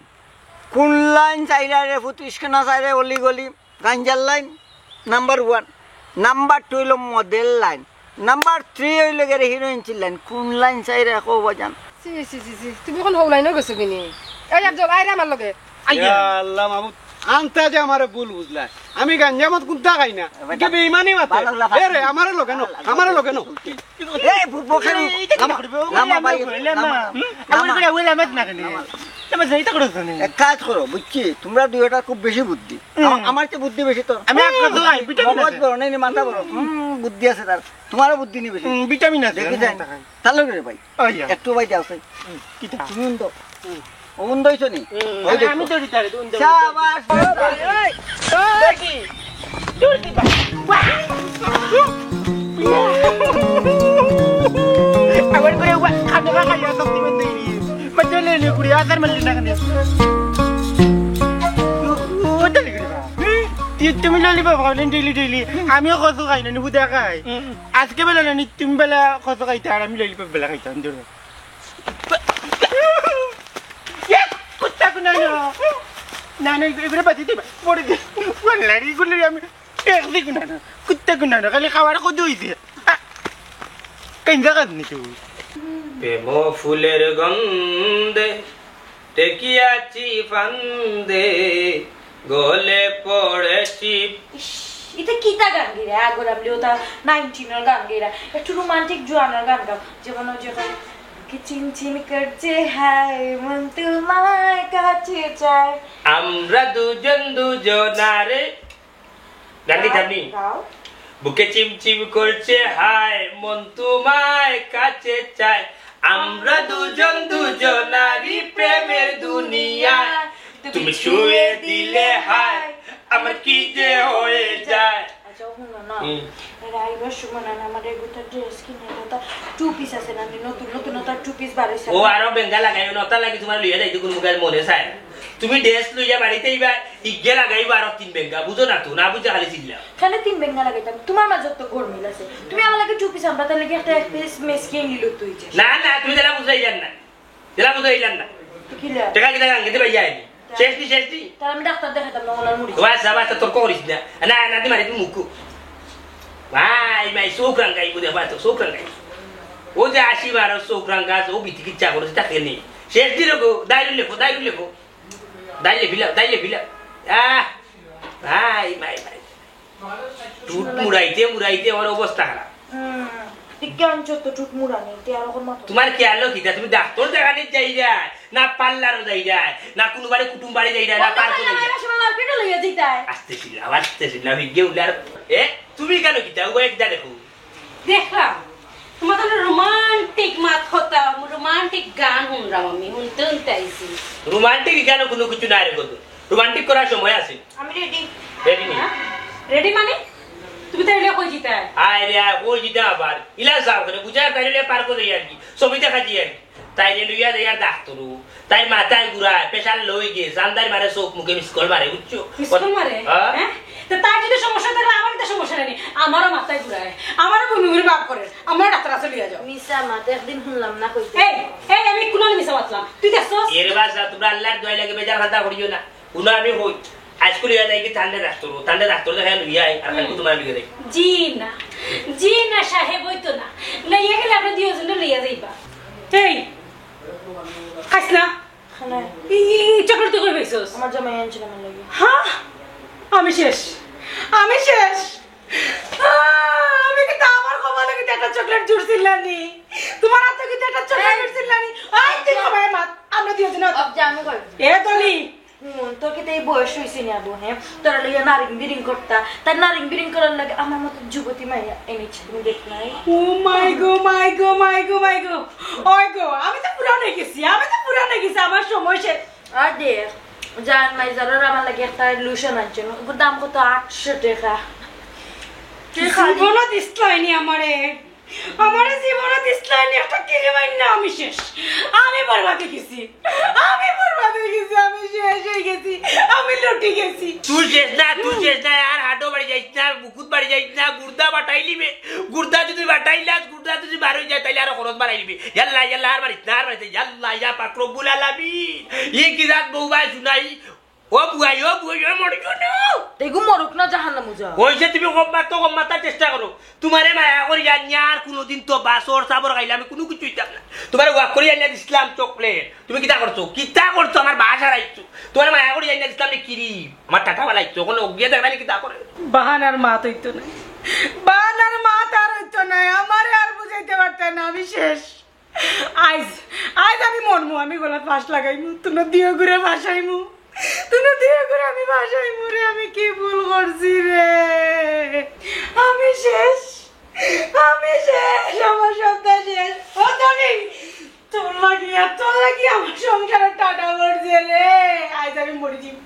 কুন লাইন চাইরায় রে পুত, ইশকে না চাইরায় অলি গলি? গাঞ্জার line number one, number two অইলো মদের লাইন, নাম্বার থ্রি অইলো গেরে হিরোইনচির লাইন। কুন লাইন চাইরায় কও ভাইজান? ছি, ছি, ছি, ছি, তুমি অখন হউ লাইনো গেছো কিনি? এই আফজল, আয় রে আমার লগে। আইয়া। ইয়া আল্লাহ মাবুদ, আন্তাজে আমারে ভুল বুঝলায়। আমি গাঞ্জা মদ কুন্তা খাই না। এবার ইটা বেইমানি মাতে। ভালো লাগা এ রে, আমারে লগে নো, আমারে লগে নো। এই বু-, বখারি, এই, এই, লামা, এই, লামা, এই, ভাই, এই, লামা। লামা। হুম? আমার লামা। করে ওই লামাত না কেন? লামা। লামা যাইতা করো তো নি। এক কাজ করো, বুঝছি? তোমরা দুইওটার খুব বেশি বুদ্ধি। হুম। আমা-, আমার চেয়ে বুদ্ধি বেশি তোর। আমি এক কথা কই, ভিটামিন মগজ আছে। বড়, নাই, নাই, মাথা বড়। হুম, বুদ্ধি আছে তার। তোমারও বুদ্ধি নি বেশি। হুম, ভিটামিন আছে, দেখি আমি যাই। মাথা খাই। তাহলে রে ভাই, ওই যা। একটু ভাই যাও, সেই। হুম, কিতা? তুমি উন্দো। হুম। উন্দো হইছো নি? হুম, ওই আমি, দেখো। আমি তো রিটায়ার্ড, উন্দো, উন্দো। শাবাশ। এই, এই, এই, কি? দূর দিবা। আমার করে ওয়া, খাবে না, খাইয়া সব দিবেন দেখি। মজা লে লে, কুড়ি হাজার মারলি না কেন? ও, ও, তাহলে করে বা। তুই, তুমি ললিপপ খাও না ডেইলি ডেইলি। আমিও কচু খাই না, নি বুদা খাই। হুম। আজকে বেলা না, নি তুমি বেলা কচু খাইতে, আর আমি ললিপপ বেলা খাইতাম, ধরো। ইয়া, কুত্তা কুনা না। না, না, এগুলো বাদ দিতে, পরে দে। ওয়াল্লাহি, এগুলো আমি এক দিকে না, না। কুত্তা কুনা না, খালি খাওয়ার কত হইছে। আ, কেন জাগাত নি তুই? প্রেম ফুলের গন্ধে ঠেকিয়াছি ফান্দে, গলে পড়েছি। ইস, ইতা কিতা গান গেরা? আগর আমলে ওটা নাইনটিনর গান গেরা। একটু রোমান্টিক জোয়ানর গান গাও। যেমন ওই যে ওটা, "বুকে চিনচিন করছে হায়, মন তোমায় কাছে চায়।" আমরা দুজন দুজনারে। গান কি গাও, জানি? গাও। বুকে চিমচিম করছে হায়, মন তোমায় কাছে চায়। আমরা দুজন দুজনারই প্রেমের দুনিয়ায়। তুমি ছুঁয়ে দিলে হায়, আমার কি যে হয়ে যায়। আচ্ছা, হুনো না। হুম। এরা আইবার সময় না, আমার এগুতা ড্রেস কিনে, এগুতা টু পিস আছে না, আমি নতুন নতুন ওটা টু পিস বার হইছে। ও আরো বেঙ্গা লাগাইও না, ওটা লাগি তোমার লইয়া যাইতে কোনো মুখে মনে চায় না। তুমি ড্রেস লইয়া বাড়িতে আইবা, ইগে লাগাইবা আরো তিন বেঙ্গা, বুঝো না তো, না বুঝে খালি চিল্লাও। কেন তিন বেঙ্গা লাগাইতাম? তোমার মাঝে তো গরমিল আছে। তুমি আমার লাগে টু পিস আনবা, তাহলে কি একটা এক পিস মেস কিনে নিল তুই যে? না, না, তুমি যেটা বুঝাইলাম না। যেটা বুঝাইলাম না। তো কিলা? টাকা কিলা গাঙ্গে দিবা যায়নি। শেষ দি, শেষ দি। তাহলে আমি ডাক্তার দেখাইতাম না, ওনার মুড়ি। ও আচ্ছা, আচ্ছা, তর্ক করিস না। না, না, দি মারি, দি মুখ। ভাই, ভাই, চোখ রাঙ্গাই, বুঝে, ভাই, তো চোখ রাঙ্গাই। ও যে আসি বারো চোখ রাঙ্গা, ও বিতি কিচ্ছা করে, তা খেয়ে নেই। শেষ দিন গো, দাইরু লেখো, দাইরু লেখো। দাইলে ফিলাও, দাইলে ফিলাও। আহ, ভাই, ভাই, ভাই। টুট মুড়াইতে, মুড়াইতে আমার অবস্থা খারাপ। হুম, বিজ্ঞান যত টুট মুড়ানি, তে আর ওর মতো। তোমার খেয়াল কিতা? তুমি ডাক্তার দেখানি যাই যায়, না পার্লারও যাই যায়, না কোনো বাড়ি কুটুম বাড়ি যাই যায়, না অন্য পার্কে যাই যায়। সময় মার্কেটে লইয়া যাইতায়। আস্তে শিলা, আস্তে শিলা, হই গিয়ে উলার। এ, তুমি কেন কিতা? ও একটা দেখো। দেখলাম, তোমার তো রোমান রোমান্টিক গান হুনরাম আমি, হুনতে হুনতে আইছি। রোমান্টিক গানও কুনু কিচ্ছু নাই রে গো। রোমান্টিক করার সময় আছে। আমি রেডি। রেডি নি? হ্যাঁ? রেডি মানে? তুমি তাইলে কই যিতায়? আয় রে আয়, কই যিতাম আবার? ইলা যাও কেনে, বুঝার তাইলে পার্কো যাই আর কি। ছবি দেখা যাই আর কি। তাইরে লইয়া যাই আর ডাক্তরও। তাইর মাথায় ঘুরায়, প্রেশার লো অই গেছে, আন্দাইর মারে চউখ মুখে মিস কল মারে, বুঝছো? মিস কল মারে? হ্যাঁ? হ্যাঁ? তো তার যদি সমস্যা থাকে, আমার তো সমস্যা নাই। আমারও মাথায় ঘুরায়, আমারও বমি বমি ভাব করে, আমারও ডাক্তার আছে লইয়া যাও। মিছা মাত, একদিন হুনলাম না কইতে। এই, এই, আমি কুনানো মিছা মাতলাম? তুই দেখছস? এরে বাসা, তোমরা আল্লাহর দোয়াই লাগে বেজার খাতা করিও না। হুনো আমি কই, আইজকু লইয়া যাই কি ঠান্ডা ডাক্তর, ঠান্ডা ডাক্তর দেখাই লইয়া আই, আর কালকে তোমার লইয়া যাই। জি না, জি না সাহেব, অইতো না। লইয়া গেলে আমরা দুইজনে লইয়া যাইবা। এই, খাইস না? খানা। এই, এই, এই চকলেট তুই কই পাইছস? আমার জামাই আনছিল আমার লাগি। হ্যাঁ? আমি শেষ। আমি শেষ। আহ, আমি কিন্তু আমার কপালে কিন্তু একটা চকলেট জুড়ছিল না নি? তোমার হাতে কিন্তু একটা চকলেট এই। জুড়ছিল না নি? এই, তুই কবায় মাত। আমরা দুইজনে অব যা আমি কই। এ দলি। হুম, তোর কি তো এই বয়স হইছে না আবু, হ্যাঁ? তোরা লইয়া নারিং বিরিং করতা। তার নারিং বিরিং করার লাগে আমার মতো যুবতী মাইয়া এনেছি, তুমি দেখ নাই? ও মাই গো, মাই গো, মাই গো, মাই গো। ওই গো, আমি তো পুরান হয়ে গেছি, আমি তো পুরান হয়ে গেছি, আমার সময় শেষ। আর দেখ, জান মাই যারা আমার লাগে একটা লোশন আনছেন, ওগুর দাম কত? আটশো টাকা। তুই খালি জীবনও দিস লাইনি আমারে। আমারে জীবনে দিস লাইনি একটা ক্রিম আইন না, আমি শেষ। আমি বরবাদ হয়ে গেছি। আমি বরবাদ হয়ে গেছি, আমি শেষ হয়ে গেছি, আমি লুটি গেছি। তুই শেষ না, তুই শেষ না, আর হাঁটো বাড়ি যাইস না, বুকুত বাড়ি যাইস না, গুর্দা বাটাইলিবে। গুর্দা যদি বাটাইলাস, গুর্দা যদি বার হয়ে যায়, তাইলে আরো খরচ বাড়াই দিবি। ইয়াল্লা, ইয়াল্লা, আর মারিস না, আর মারিস না। ইয়াল্লা, ইয়া পাক রব্বুল আলামিন। ই কি জাত বউ ভাই শুনাই? ও বুয়াই, ও বুয়াই, ও মরে গেল। এগু মরুক না, জাহান্নামো যা। ওই যে তুমি কম মাতো, কম মাতার চেষ্টা করো। তোমারে মায়া করি জানি আর কোনোদিন তো বাসর সাবর খাইলে আমি কোনো কিছু হইতাম না। তোমারে ওয়াক করি আনিয়া দিছিলাম চকলেট। তুমি কিতা করছো? কিতা করছো? আমার বাসা রাখছো। তোমারে মায়া করি আনিয়া দিছিলাম রে কিরি। আমার টাটা বানাইছো। ওখানে ওগিয়ে দেখলাম কিতা করে। বাহানার মাত হইতো না। বাহানার মাত আর হইতো না। আমারে আর বুঝাইতে পারতে না। আমি শেষ। আইজ, আইজ আমি মরমু, আমি গলাত ফাঁস লাগাইমু, তুনো দিও ঘুরে ভাসাইমু, তুনো দিও ঘুরে আমি ভাসাইমু রে, আমি কি ভুল করছি রে? আমি শেষ, আমি শেষ, আমার সবটা শেষ। ও তনি, তোর লাগি, তোর লাগি আমার সংসারে টাটা পড়ছে রে। আইজ আমি মরি যাইমু,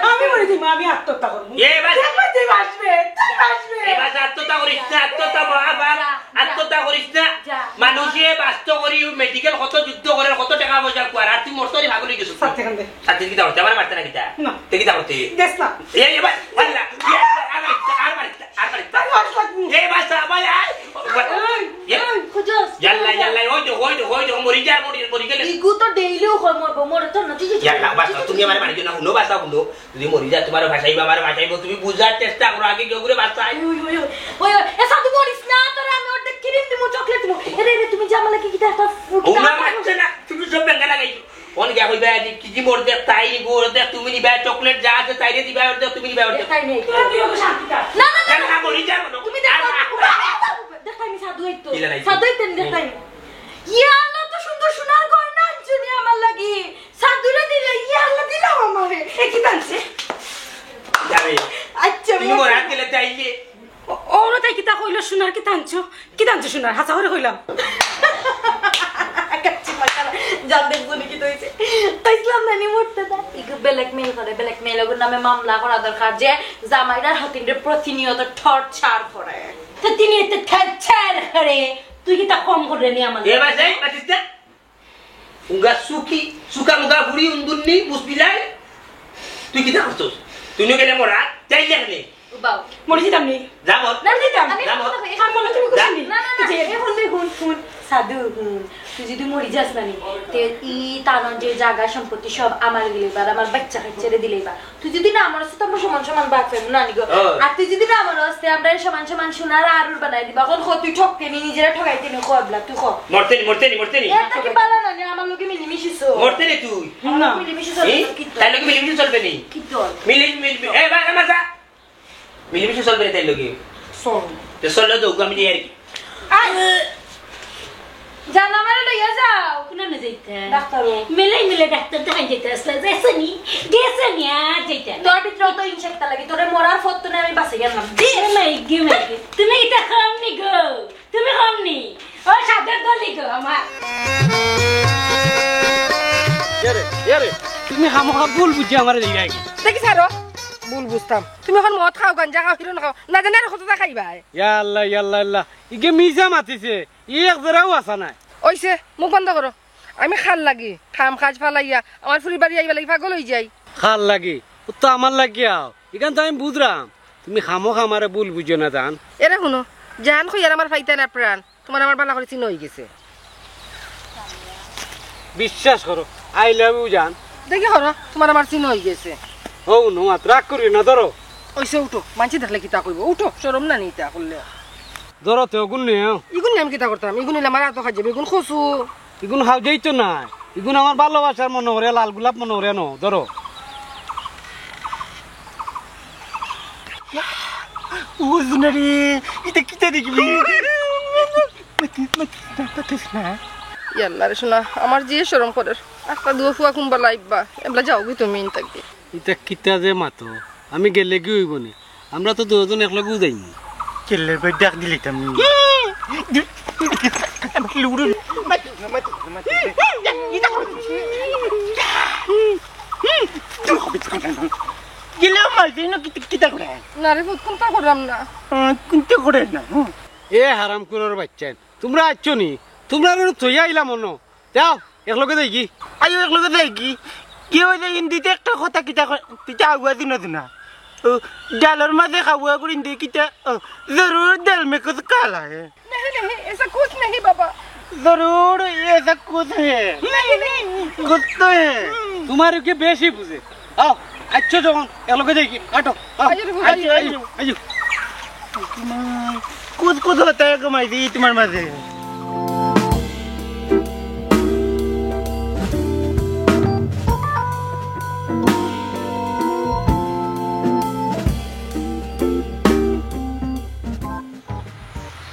আমি মরি যাইমু, আমি আত্মহত্যা করমু। এ বাস- দেখবে তুই বাঁচবে, তুই বাঁচবে। এ বাস আত্মহত্যা করিস না, আত্মহত্যা মহাপাপ। যা, যা। আত্মহত্যা করিস না। যা। মানুষে বাঁচতো করি, মেডিকেল কত যুদ্ধ করে, কত টাকা পয়সা কুয়ার, আর তুই মরতো রে, পাগল হয়ে গেছিস। ছাত্রী কান্দে। ছাত্রী কিতা করতে? আমার মারতে না কিতা? না। তে কিতা করতে? দেখ না। এই, এবার, আল্লাহ, আর মারিস না, আর মারিস না, আর মারিস না। তাই মার লাগবো। এই বাস, ভাই, আয়। এই, এ, এই, খুঁজোস। ইয়াল্লা, ইয়াল্লা, ওই তো, ওই তো, ওই তো, মরি যা, মরি, মরি গেলে। ইগু তো ডেইলিও কয় মরবো, মরে তো না, তুই যে ইয়াল্লা, বাস, তুমি আমার মারি না, হুনো, বাস, হুনো। যদি মরি যা, তোমার ভাসাইবা, আমার ভাসাইবো, তুমি বুঝার চেষ্টা করো, আগে কেউ করে বাঁচাই। ওই, ওই, ওই, ওই, ওই, এ সাধু মরিস না, তোরে আমি অর্ধেক ক্রিম দিমু, চকলেট দিমু। এরে, এরে, তুমি যে আমার লাগি কিতা একটা ফুটা ওগুলা মারছে না, তুমি সব বেঙ্গা লাগাইছো। অন গিয়া কইবা যে কি কি মোর দেখ, তাই নিবো, ওর দেখ, তুমি নিবা, চকলেট যা আছে, তাইরে দিবা, ওর দেখ, তুমি নিবা, ওর দেখ। দেখাই নেই। তোরা তুই ওকে শান্তি থাক। না, না, না, না, না। মরি যা, মনে হয়। তুমি দেখো, আর না, না, না, না, না, দেখো, আমি সাধু হইতো। কিলা নাই? সাধু হইতো, আমি দেখাই। ইয়া আল্লাহ, তো সুন্দর সোনার গয়না আনছো নি আমার লাগি। সাধুরে দিলে, ইয়া আল্লাহ, দিলাম আমারে। এ কি টানছে? যাবে। আচ্ছা, তুমি মোর মোর হাত দিলে তাইলে। ও, ওরা তাই কিতা কইলো, সোনার কিতা আনছো? কিতা আনছো সোনার? হাছা করে কইলাম। কাচ্চি পাকা। জানতে বুঝি কিতা হইছে? কইছিলাম না নি মরতে না। ইগু blackmail করে, blackmail ওগুর নামে মামলা করা দরকার যে জামাইরা হাতিনরে প্রতিনিয়ত torture করে। তো তিনি এত torture করে, তুই কিতা কম করে নি আমার? এ ভাই, এই, পাচ্ছিস না? উঙ্গা সুকি, সুকা মুগা বুড়ি উন্দুন্নি, মুসবিলাই। তুই কিতা করছস? তুই নিয়ে গেলে মরা, যাই লেখনে। উবাও। মরে যেতাম নি। যা মর। না, যেতাম। আমি যা মর। কথা কই, এখন বলো তুমি যা। খুশি নি? না, না, না, যে এখন তুই হুন, হুন, সাধু, হুন। তুই যদি মরি যাস না নি, তে ই তানর যে জাগা সম্পত্তি সব আমার দিলে বা আমার বাচ্চা কাচ্চারে দিলে বা তুই যদি না মরস, তো আমরা সমান সমান ভাগ পাইমু, না নি গো? ও। আর তুই যদি না মরস, তে আমরা সমান সমান সোনার আরুর বানাই দিবা। এখন ক, তুই ঠকতে নি, নিজেরা ঠকাইতে নি, ক এবলা, তুই ক। মরতে নি, মরতে নি, মরতে নি। এটা কি বালা না নি? আমার লগে মিলিমিশি চল। মরতে নি তুই। আমার লগে না। মিলিমিশি চল, এই? কি তো? তার লগে মিলিমিশি চলবে নি? কি তো? মিলি-, মিলি-, এ, বা, আমার যা। মিলিমিশি চলবে নি তার লগে? চল। তে চললে তো আমি নিয়ে আর কি। আয়। জান, আমারে লইয়া যাও। কোন না যাইতা? ডাক্তারও। মিলে মিলে ডাক্তার দেখাই যাইতা আসলে। যাইছে নি? গেছে নি? আর যাইতা না। তোর ভিতরে তো ইনসেক্ট লাগি। তোরে মরার ফত তো আমি বাঁচে গেলাম। দে। ও মাই গো, মাই গো। তুমি এটা খাওনি গো? তুমি খাওনি? ও সাদের দলি গো আমার। তুমি খামোখা ভুল বুঝি আমারে দিলায়। দেখি ছাড়ো, ভুল বুঝতাম। তুমি অখন মদ খাও, গাঞ্জা খাও, হিরোইন খাও, না জানি আর কততা খাইবায়। ইয়া আল্লাহ, ইয়া আল্লাহ, আল্লাহ। ইগে মিছা মাতিছে, ই এক জেরাও আছা নায়। অইছে, মুখ বন্ধ করো। আমি খার লাগি কাম কাজ ফালাইয়া আমার ফুরির বাড়ি আইবার লাগি পাগল অইযাই। খার লাগি? অতো আমার লাগি আও, ইখান তো আমি বুঝরাম। তুমি খামোখা আমারে ভুল বুঝিও না জান। এরে হুনো, জান কইয়ার আমার ফাইতা না প্রাণ। তুমার আমার ভালা করি চিনা অইগেছে। বিশ্বাস করো, I love you জান। দেখি করো, তুমার আমার চিনা অইগেছে। অউ নো মাত, রাগ করিও না, ধরো। অইছে, উঠো, মানষে দেখলে কিতা কইবো? উঠো, শরম না নি ইতা করলে? ধরো তে, অগুন নেও। ইগুন নিয়া আমি কিতা করতাম? ইগুন নিলে আমার আতো খাই যাইবো, ইগুন কচু। ইগুন খাও যাইতো নায়, ইগুন আমার ভালোবাসার মনো করিয়া, লাল গোলাপ মনো করিয়া নেও, ধরো। বুঝ না রে, ইতা কিতা দেখলি? মাতিস, মাতিস না, মাতিস না। ইয়াল্লা রে সোনা, আমার যে শরম করের। একটা দুয়ো ফুয়া কুনবালা আইবা, এবলা যাওগি তুমি ইন থাকি। ইতা কিতা যে মাতো, আমি গেলেগি অইবো নি? আমরা তো দুইজন একলগেউ যাইমু। কেল্লের কই ডাক দিলিতাম নি। গেলেও মারছে না, কিতা, কিতা করে? না রে পুত, কুনতা করলাম না। আহ, কুনতা করে না, হুম। এ হারামখুরর বাইচ্চাইন, তুমরা আইছো নি? তুমরারে থইয়া আইলাম অনো। যাও, একলগে যাইগি। আইও, একলগে যাইগি। কি অইছে হিন্দিতে একটা কথা কিতা কয়, তুই তো আগুয়া দিন না। ও, ডালর মাঝে খাওয়া করে হিন্দি কিতা, ও, জরুর ডাল মে কুছ কালা হে। नहीं, नहीं, ऐसा कुछ नहीं, बाबा। जरूर ऐसा कुछ है। नहीं, नहीं। कुछ तो है। তুমার কি বেশি বুঝে? আও, আইছো যখন, একলগে যাইগি, আটো, আও। আইও রে, আইও, আইও, আইও, আইও। আইও। তোমার কুছ কুছ হতা হে কমাই দি তোমার মাঝে।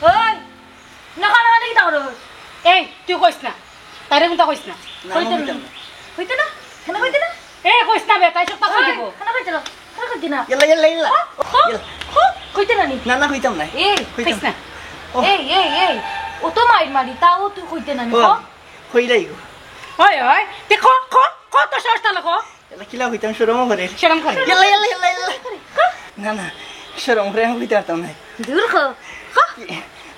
ওই, না, না, না, কিতা করস? এই, তুই কইস না। তারে কুনতা কইস না। না, কইতে আমি না। কইতাম না। কইতে না? কেনে কইতে না? এ, কইস না বে, তাই সব কথা ওই, কইবো। কেনে কইতে না? কেনে কইতে না? ইয়াল্লা, ইয়াল্লা, ইয়াল্লা। হ, হ, ইয়াল্লা। হ, কইতে না নি? না, না, কইতাম না। এই, কইতাম কইস না। না। ও। এই, এই, এই, অত মাইর মারি, তাও তুই কইতে না নি, ও, ক? কইলাই গো। ওই, ওই, তে ক, ক, ক, তোর সাহস তাহলে ক। ইয়াল্লা, কিলা কইতাম, শরমও করে। শরম করে। ইয়াল্লা, ইয়াল্লা, ইয়াল্লা, ইয়াল্লা। ক। না, না, শরম করে আমি কইতে পারতাম না। দূর ক, ক।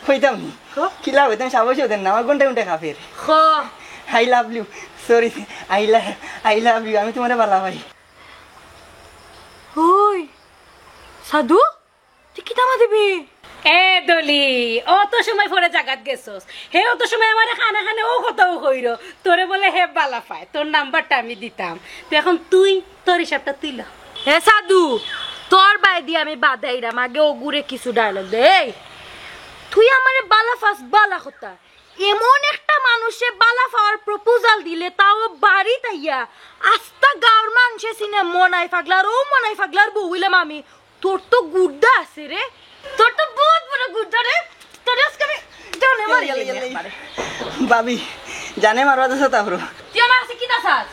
কইতাম নি। ক। কিলা কইতাম, সাহসও দেন না, আমার ঘন্টায় ঘন্টায় কাফের। ক। I love you, sorry, I love, I love you, আমি তোমারে ভালা পাই। ওই, সাধু? তুই কিতা মাতিবি? এ দলি, অত সময় পরে জাগাত গেছস। হে অত সময় আমারে কানে কানে অউ কথাউ কইরো। তোরে বলে হে ভালা পায়, তোর নাম্বারটা আমি দিতাম। তে এখন তুই তোর হিসাবটা তুই ল। হে সাধু, তোর বায়দি আমি বাদাইরাম, আগে অগুরে কিছু ডায়লগ দে। এই, তুই আমারে ভালা পাস, ভালা কথা। এমন একটা মানুষে ভালা পাওয়ার প্রপোজাল দিলে, তাও বাড়িত আইয়া, আস্তা গাঁওর মানষে চিনে মনাই পাগলার, অউ মনাই পাগলার বউ অইলাম আমি। তোর তো গুর্দা আছে রে, তোর তো বউত বড় গুর্দা রে, তোর আজকে আমি জানে মারি দিমু একবারে। ভাবি, জানে মারবা তো তারপর। তুই আমার কাছে কিতা চাস?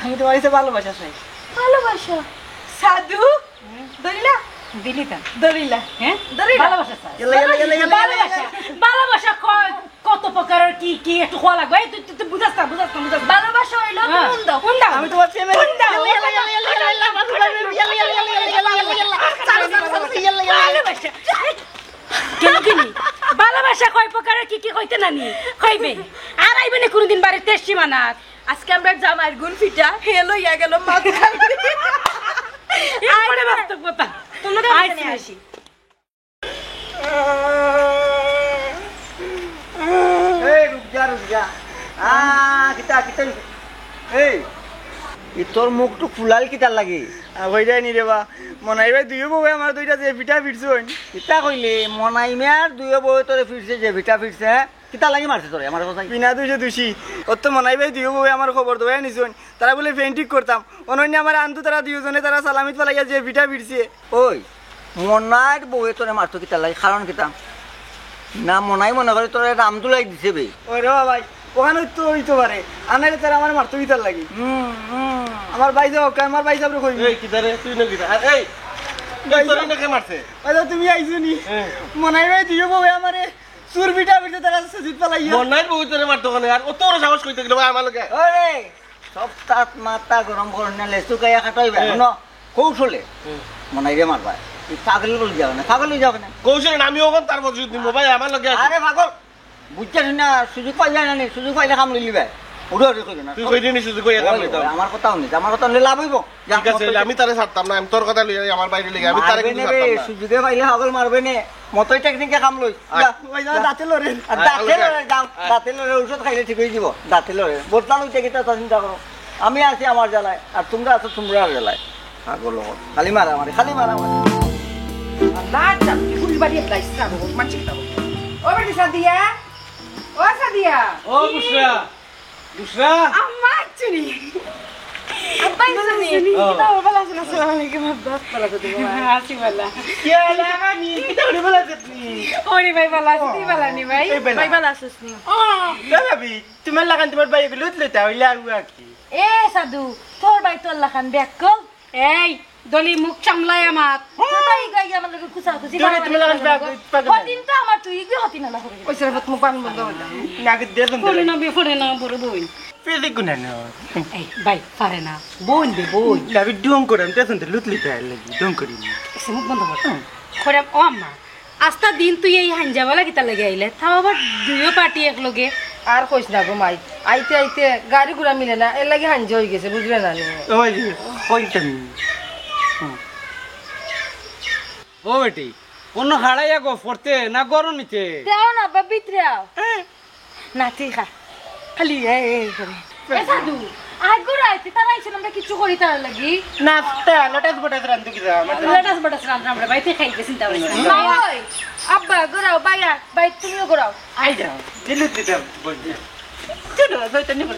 আমি তোমার কাছে ভালোবাসা চাই। ভালোবাসা? সাধু? ধরিলা? দিলি তা? ধরিলা। হ্যাঁ? ধরিলা? ভালোবাসা চাস? ইয়াল্লা, ইয়াল্লা, ইয়াল্লা, ইয়াল্লা, ইয়াল্লা। ভালোবাসা, ভালোবাসা কয় কত প্রকার আর কি কি একটু কওয়া লাগবো। এই তুই, তুই, তুই বুঝাস না, বুঝাস না, বুঝাস না। ভালোবাসা অইলো হ্যাঁ। কোন দাও? কোন দাও? আমি তোমার প্রেমে কোন দাও? ইয়াল্লা, ইয়াল্লা, ইয়াল্লা, ইয়াল্লা, ইয়াল্লা। ছাড়ো, ছাড়ো, ছাড়ো, ইয়াল্লা, ইয়াল্লা, ইয়াল্লা। ভালোবাসা। কেন কিনি? ভালোবাসা কয় প্রকার আর কি কি কইতে নানি? কইবে। আর আইবে না কোনোদিন বাড়িত সীমানাত। আজকে আমরা জামাইর গুন ফিটা, হে লইয়া গেল মাছ খাইতে। একবারে বাস্তব কথা। তোমরা আইসি। আসি। এই, রুক যা, রুক যা। আ, কিতা, কিতা? এই, ই তোর মুখ তো ফুলাল কিতার লাগি? আ, অই যায়নি রে বা। মনাই ভাই দুইও বউয়ে আমার দুইটা যে ফিটা ফিরছইন। কিতা কইলে? মনাই মিয়ার দুইও বউয়ে তোরে ফিরছে, যে ফিটা ফিরছে, হ্যাঁ? কিতার লাগি মারছে তোরে, আমার কথা? বিনা দুষে দুষী। অত মনাই ভাই দুইও বউয়ে আমার খবর দেওয়াই নিছইন। তারা বলে পেইন্ট ঠিক করতাম। অনন্য আমার আন্দু তারা দুইজনে তারা সালামিত ফালাইয়া যে ফিটা ফিরছে। ওই, মনাইর বউয়ে তোরে মারতো কিতার লাগি? কারণ কিতা? না, মনাই মনে করে তোরে রামদুলাই দিছে বে। ওই রে বাবা, ওখানে তো হইতে পারে। আনারে তারা আমার মারতো কিতার লাগি? হুম, হুম। আমার ভাই যাও, আমার ভাই যাবরে কই? এই, কিতা রে? তুই না কিতা? আর এই, এই, তোরে না কে মারছে? ওই যে তুমি আইছো নি? হ্যাঁ। মনাই ভাই দুইও বউয়ে আমারে চুর ফিটা ফিরছে তারা সেজিত ফালাইয়া। মনাইর বউয়ে তোরে মারতো কেনে? আর অত বড় সাহস কইতে গেল ভাই আমার লগে? ওরে, সব তাত মাথা গরম করো না, লেসু খাইয়া খাটাইবে। হুনো, কৌশলে মনাইরে মারবা। তুই পাগল বলে যাবে না, পাগল হয়ে যাবে না। কৌশলে না, আমি ওখান তার প্রতিশোধ নিবো ভাই, আমার লগে আছে। আরে পাগল, বুঝছস না, সুযোগ পাই যায় না নি, সুযোগ পাইলে কাম লইলি ভাই। উড়ে উড়ে কইবে না। তুই কই দিনি সুযোগ পাইয়া কাম ওই, লইতাম? ওই, আমার কথা হুনিস, আমার কথা হুনলে লাভ হইব। যা, ঠিক আছে, মত অইলে আমি তারে ছাড়তাম না, আমি তোর কথা লইয়া আমার বাইরে লিগে, আমি তারে মারবে কিন্তু নে রে, ছাড়তাম না। সুযোগে পাইলে পাগল মারবে নে। মতই টেকনিকে কাম লই। আয়। যা, ওই যা, যা। দাঁতে লড়ে। আর আয়, দাঁতে আলোকে। লড়ে, দাও। আয়। দাঁতে লড়ে, ঔষধ খাইলে ঠিক হয়ে দিব। দাঁতে লড়ে। বদলা লইতে কিতা তা চিন্তা করো। আমি আছি আমার জ্বালায়, আর তোমরা আছো তোমরা জ্বালায়। পাগল হল। খালি মারামারি, খালি মারামারি। আল্লাহ, জানকি ফুলবাড়ি একটা ইসলাম, মানছি কিতা বলবো? ও বেটি সাদিয়া, ও সাদিয়া। ও বুশরা, বুশরা। আম্মা চুনি। আব্বা চুনি। ও। কিতা খবর, ভালা আছেন? আসসালামু আলাইকুম আব্বা। ভালা আছো তুমি? আছি ভালা। কি হাল, আমানি? কিতা করি ভালা আছো তুমি? ওরে ভাই, ভালা আছি, তুই ভালা নি ভাই? এই ভালা। ভাই, ভালা আছিস নি? ও, দাদা ভাবি, তোমার লাখান তোমার ভাই এগুলো উঠলে তা হইলে আগুয়া কি? এ সাধু, তোর ভাই তোর লাখান বেয়াক্কল। এই, দলি মুখ সামলাই আমার। তোর ভাই গাই আমার লগে কুচাকুচি দূরে বাড়াবাড়ি তুমি লাগান করে পাগল, না। পাগল। হতিন তো আমার তুই কি হতিন না করে। ওই সরবত মুখ পান বন্ধ হইল। নাকে দিয়ে দেন পড়ে না, বে, পড়ে না, বড় বইন। পেলে গুনা না। এই, ভাই, পারে না। বইন বে, বইন। না, আমি ঢং করাম, তে শুনতে লুতলি পায় লাগি, ঢং করি না। এসে মুখ বন্ধ কর। হুম। করে, ও আম্মা, আস্তা দিন তুই এই হাঞ্জাবালা কিতা লাগি আইলে? তাও আবার দুইও পার্টি এক লগে। আর কইস না গো মাই, আইতে আইতে গাড়ি ঘোড়া মিলে না, এর লাগি হাঞ্জা হয়ে গেছে, বুঝলে না নি? ওই যে, কইতাম। হুম। ও বেটি, অন্য হারাইয়া গো পড়তে না গরম নিতে? তেও না, বা ভিতরে আও। হ্যাঁ। নাতি খা। খালি এ, এ করে। এ সাধু, আগ করে আইতে তারা আইছে না, আমরা কিছু করি তার লাগি। নাস্তা, লটাস বটাস রান্ধু কি যা, আমার তো লটাস বটাস রান্ধা আমরা বাড়িতে খাইতে চিন্তা করি না। মা ওই, আব্বা, ঘুরাও, বাইয়া, বাই তুমিও ঘুরাও। আই যাও, দিলু দিতে বলছি। চলো, যাই তো নিবো।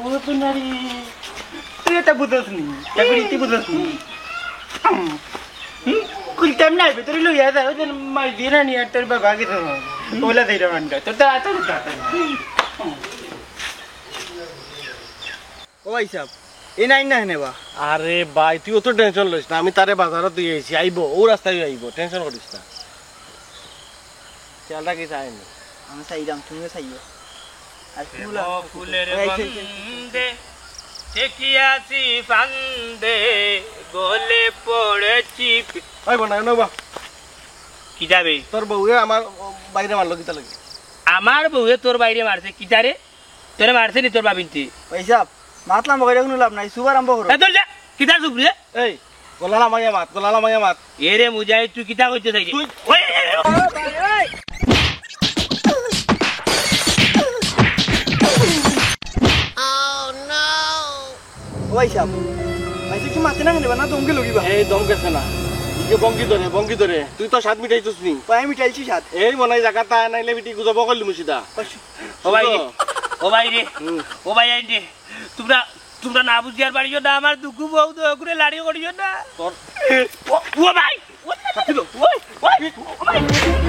ও তো নারী, তুই এটা বুঝস নি, চাকরি তুই বুঝস নি। হুম, হুম, কুলতাম না, ভিতরে লইয়া যা, ওই যে মাই দিয়ে না নিয়ে আর তোর বাবা গেছে, ওলা দিয়ে রান্না, তোর তো আতো তো। ও ভাই সাহেব, এই নাইন না হেনে বা? আরে ভাই, তুই অত টেনশন লইস না, আমি তারে বাজারো দিয়ে আইছি, আইবো, ও রাস্তায় আইবো, টেনশন করিস না। খেয়াল রাখিস, আইনি। আমি চাইলাম, তুমিও চাইও। আর কি বলো? প্রেম ফুলের এই, এই, এই, এই। গন্ধে, ঠেকিয়াছি ফান্দে, গলে পড়েছি পি- ওই বোন, আয় না বা। কি যাবে? তোর বউয়ে আমার বাইরে মারলো কিতা লাগি? আমার বউয়ে তোর বাইরে মারছে কিতা রে? তোরে মারছে নি তোর বাবিনতে? ভাই সাহেব, মাত লম্বা করে কোনো লাভ নাই, শুভ আরম্ভ করো। এ, তোর যা, কিতা শুভ রে? এই, গলা লামাইয়া মাত, গলা লামাইয়া মাত। এ রে মুজাহিদ, তুই কিতা কইতে চাইলি? তুই ওই, এই, এই, এই। ও ভাই সাহেব, ভাই সাহেব কি মাতে না কেনে বা, না দমকে লগিবা? এই দম গেছে না। ইকে বঙ্গি ধরে, বঙ্গি ধরে। তুই তো স্বাদ মিটাইছস নি। ভাই, আমি মিটাইছি স্বাদ। এই মনে হয় জায়গা তা নাইলে বিটি গুজব করলি মুসিদা। ও ভাই রে, শুনো। ও ভাই রে, হুম। ও ভাই আইন রে। তোমরা, তোমরা না বুঝিয়ার বাড়িও না, আমার দুঃখ বউ তো ওগুলো লাড়ি করিও না। তোর ও, ও ভাই, ও ভাই, ও ভাই,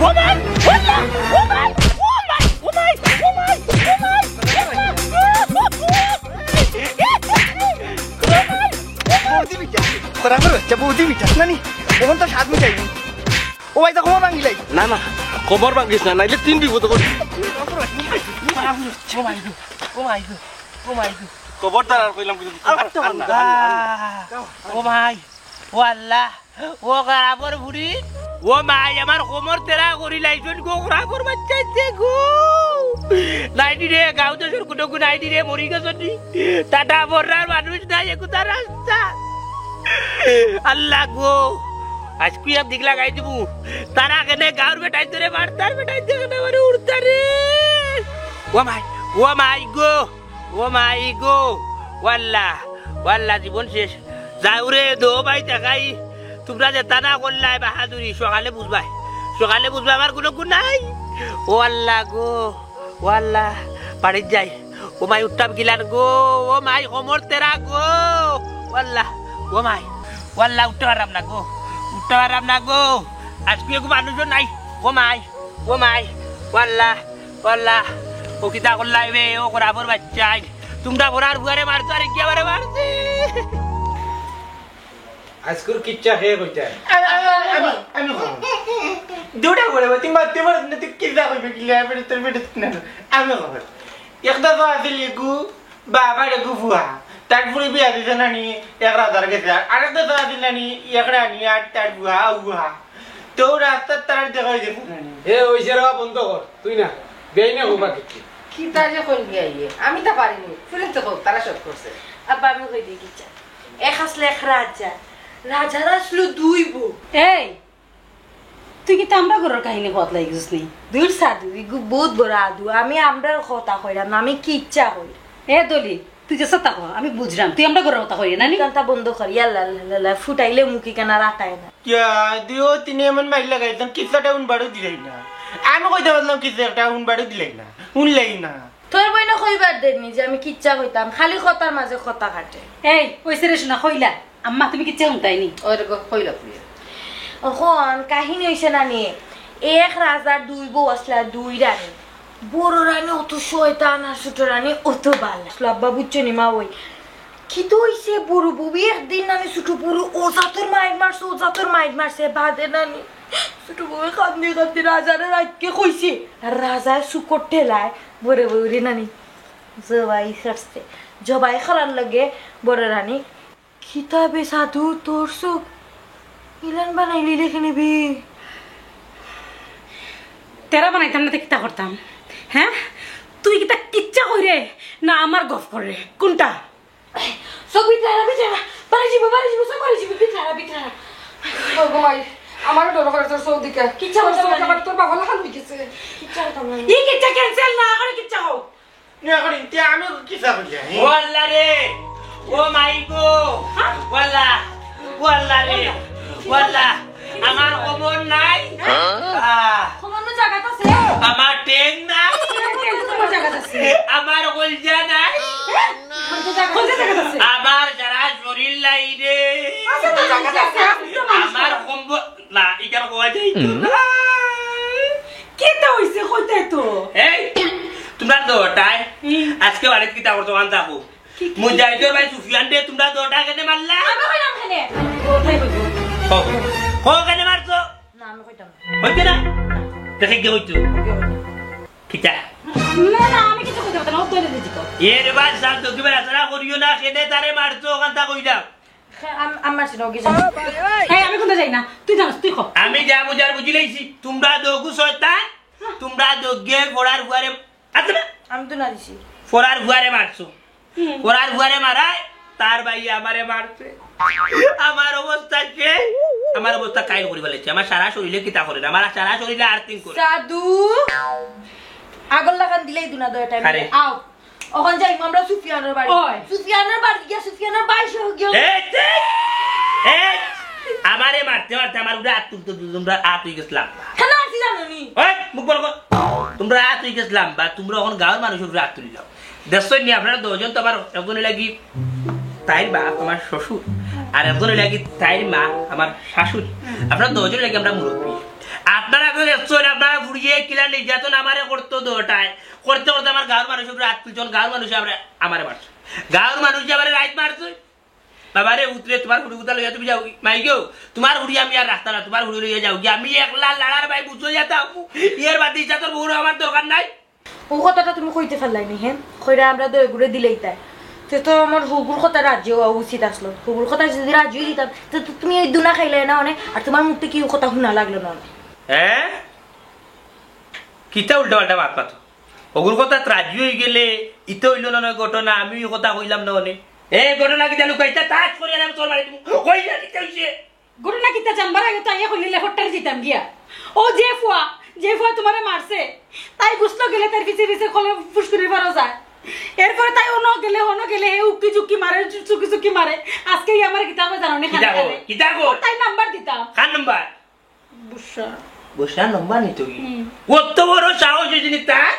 ও ভাই, ও ভাই, ও ভাই, ও ভাই, ও ভাই, ও ভাই। বৌদি বিটা, তোরা করে হচ্ছে বৌদি বিটা, নানি, এখন তো স্বাদ মিটাইনি। ও ভাই, তো কোমর ভাঙিলাই। না, না, কোমর ভাঙিস না, নাইলে তিন বিপদ করি। ও মাই গো, ও মাই গো, ও মাই গো। খবরদার আর কইলাম কিছু। আর তো আর না, আর না, আর না। ও মাই, ও আল্লাহ, ও খারাপর বুড়ি, ও মাই আমার কোমর তেরা করি লাইছন গো, খারাপর বাচ্চা আইছে গো। নাইনি রে, গাঁও দেশর কোনো গু নাইনি রে, মরি গেছনি। টাটা বর্রার মানুষ নাই, একটু তার রাস্তা। আল্লাহ গো, আজকে এক দিক লাগাই দিবু। তারা কেনে গাঁওর বেটাই ধরে মারতার, বেটাই দেখে না মানে উড়তারে। ও মাই, ও মাই গো, ও মাই গো, ওয়াল্লা, ওয়াল্লা জীবন শেষ। যাও রে দো ভাই দেখাই, তোমরা যে তানা করলাই বাহাদুরি, সকালে বুঝবাই, সকালে বুঝবাই আমার কোনো গুণ নাই। ও আল্লাহ গো, ও আল্লাহ, বাড়িত যাই। ও মাই উঠতাম কিলান গো, ও মাই কোমর তেরা গো, ও আল্লাহ, ও মাই, ও আল্লাহ উঠতে পারলাম না গো, উঠতে পারলাম না গো। আজকে এগো মানুষও নাই, ও মাই, ও মাই, ও আল্লাহ, ও আল্লাহ, ও কিতা করলাই বে, ও খরাপর বাচ্চাই। তোমরা বড়ার বুয়ারে মারছো আর কি আমারে মারছে। আজকুর কিচ্ছা হে কইতা। আমি, আমি, আমি, আমি কম। দুটা করে, তিনবার, তিনবার, তুই কিতা কইবে, কি লেবে, তোর বেটা, না, না, আমি কম। একটা তো আছিল এগু বাবার এগু ফুয়া, তার ফুরি বিয়া দিছে নানি এক রাজার গেছে, আর আরেকটা তো আছিল নানি এক রানী আর তার ফুয়া আউ ফুয়া। তো রাস্তার তারার দেখা হয়ে গেছে নানি। এ, ওই যে রে বা, বন্ধ কর, তুই না, বেইনে হবা কিচ্ছু। কিতা যে কইন গিয়া ইয়ে, আমি তা পারিনি, ফুরিন্তে কউক, তারা সব করছে। আব্বা, আমি কই দিই কিচ্ছা। এক আসলে এক রাজা, রাজার আসলো দুই বউ। এই, তুই কিতা আমরার ঘরর কাহিনী কওয়াত লাগিছস নি? দূর সাধু, ইগু বউত বড় আদু। আমি আমরার কথা কইরাম না, আমি কিচ্ছা কই। এ দলি, তুই যেছা তা ক, আমি বুঝরাম। তুই আমরার ঘরর কথা কইরে না নি? কান্তা বন্ধ কর, ইয়াল্লা, লা, লা, লা, ফুটাইলে মুখি কানা রাখায় না। ইয়া, দিও তিনে এমন মাইর লাগাইছইন, কিচ্ছাটা উনবারও দিলাই না। আমি কইতাম পারলাম কিচ্ছা একটা, উনবারও দিলাই না, উনলাই না। তোর বইনে কইবার দেননি যে আমি কিচ্ছা কইতাম, খালি কথার মাঝে কথা কাটে। এই, ওই সেরে শোনা, কইলা, আম্মা, তুমি কিচ্ছা হুনতায় নি? ওই দেখো, কইলা ফুরিয়ে। অখন কাহিনী হইছে না নি, এক রাজার দুই বউ আসলা, দুই রানী। বড় রানী অত শয়তান আর ছোট রানী অত বালা। আসলে আব্বা বুঝছো নি মা, ওই কিতা হইছে, বড় বউ একদিন নানি ছোট বউরে ও জাতর মাইর মারছে, ও জাতর মাইর মারছে, বাদে নানি ছোট বউ কান্দি কান্দি রাজারে রাইতকে কইছে। আর রাজায় শুকর ঠেলায় বড় বউরে নানি জবাই করছে। জবাই করার লগে বড় রানী কিতাবে সাধু তোর চোখ ইলান বানাইলি লেখে নিবি। তেরা বানাইতাম না, তে কিতা করতাম? হ্যাঁ, তুই কিতা কিচ্ছা কইরে না আমার গফ করে, কোনটা? চোখ ভিতরে আনা, ভিতরে আনা, বাড়ি যাবো, বাড়ি যাবো, চোখ বাড়ি যাবো, ভিতরে আনা, ভিতরে আনা। ও গো মাই, আমারও ডর করে তোর চোখ দিকে। কিচ্ছা তোর করতাম চোখ না। আবার তোর বাবা লাল হয়ে গেছে। কিচ্ছা করতাম না। এই কিচ্ছা cancel না, এখন কিচ্ছা হোক। না, এখন ইনতে আমি কিচ্ছা করি, হ্যাঁ? ও আল্লাহ রে, ও মাই গো, হ্যাঁ? ও আল্লাহ, ও আল্লাহ রে, ও আল্লাহ, আমার কমর নাই। হ্যাঁ? আহ, কমর না জাগাত আছে? আমার ঠেং নাই। ঠেং তো তোমার জাগাত আছে। আমার কলজা নাই। হ্যাঁ? কলজা জাগাত আছে। আমার সারা শরীর নাই রে। আছে তো জাগাত আছে, আছে তো মানুষ। আমার কম্বল, না, ইখান কওয়া যাইতো না। কিতা হইছে, কইতায় তো। এই, তোমরা দুটায় হুম। আজকে বাড়িত কিতা করছো, আন থাকো। কি, কি, মুজাহিদর ভাই সুফিয়ান রে, তোমরা দুটায় কেনে মারলা? আমি কইলাম কেনে? ও ভাই কইবো। কও, কও কেনে মারছো? না, আমি কইতাম না। হইছে না? দেখে কি হইতো? কিতা? না, না, আমি কিছু কইতাম না, ও দলে দিছি তো। এ রে ভাই, সাব দকিবার আছাড়া করিও না, কেনে তারে মারছো, ওখান তা কইলাম। হ্যাঁ, আম-, আমার ছিল, ওকে জানি। এই, আমি কোনটা যাই না, তুই জানোস, তুই ক। আমি যা বুঝার বুঝিলাইছি, তোমরা দুগু শয়তান, তোমরা দুগে ফরার ফুয়ারে, আচ্ছা না? আমি তো না দিছি। ফরার ফুয়ারে মারছো। হুম। ফরার ফুয়ারে মারায়, তার ভাই আমারে মারছে। আমার অবস্থা কে? আমার অবস্থা কাইল করি ফেলেছে। আমার সারা শরীরে কিতা করে না? আমার সারা শরীরে আর্থিং করে। সাধু, আগর লাখান দিলেই দুনা দয় টাইম। আরে। আও। অখন যাইমু আমরা সুফিয়ানর বাড়ি। ওই। সুফিয়ানর বাড়ি গিয়া সুফিয়ানর ভাই সহ গিয়া। এই, এই, এই, আমারে মারতে মারতে আমার উপরে আত তুলতে তুলতে তোমরা আত হয়ে গেছিলাম। কেন আছি জানো নি? ওই, মুখ বড় কর। তোমরা আত হয়ে গেছিলাম বা তোমরা এখন গাঁওর মানুষের উপরে আত তুলি যাও। দেখছো নি, আপনারা দুজন তো আমার একজনে লাগি তাইর বাপ আমার শ্বশুর, আর একজনে লাগি তাইর মা আমার শাশুড়ি। আপনারা দুজনে লাগি আমরা মুরব্বী। আপনারা তো দেখছো না, আপনারা ফুরিয়ে কিলা নির্যাতন আমারে করতো দুটায়। করতে করতে আমার গাঁওর মানুষের উপরে আত তুলছন, গাঁওর মানুষে আমরা, আমারে মারছে। গাঁওর মানুষে আমারে রাইত মারছে। বাবা রে, উতরে তোমার হুড়ি গুতা লইয়া তুমি যাও, মাই গো, তোমার হুড়ি আমি আর রাখতাম না, তোমার হুড়ি লইয়া যাও গিয়া, আমি একলা লড়ার ভাই বুঝো যেতাম। এর বাদে ইচ্ছা তোর বউরও আমার দরকার নাই। ও কথাটা তুমি কইতে পারলাই নি, হ্যাঁ? কইরা আমরা দয়া করে দিলেই তাই। তে তো আমার হগুর কথা রাজি হওয়া উচিত আসলো। হগুর কথা যদি রাজি হয়ে দিতাম, তে তো তুমি এই দুনা খাইলে না অনে, আর তোমার মুখ থেকে ও কথা শোনা লাগলো না অনে। হ্যাঁ? কিতা উল্টা পাল্টা মাত মাতো? হগুর কথাত রাজি হয়ে গেলে ইতে হইল না নয় ঘটনা, আমি ওই কথা কইলাম না অনে। এ ঘটনা কিতা লুকাইতা? তাজ করিয়া আমি তোর বাড়ি তুমি কইলা কিতা হইছে? ঘটনা কিতা জানবার আগে তো আইয়া কইলে লেখকটারে দিতাম গিয়া। ও যে ফুয়া, যে ফুয়া তোমারে মারছে, তাই গুছলো গেলে তার পিছে পিছে খলে ফুসকুনি পারো যায়। এরপরে তাই অনো গেলে, অনো গেলে, হে উকি ঝুঁকি মারে, চুকি চুকি মারে। আজকে ই আমার কিতাবে জানো নি কিতা খালি গো? খালি। কিতা গো? তাই নাম্বার দিতাম। কার নাম্বার? বুসরা। বুসরা নাম্বার নিত কি? হুম। অত বড় সাহস হয়েছে নি তার?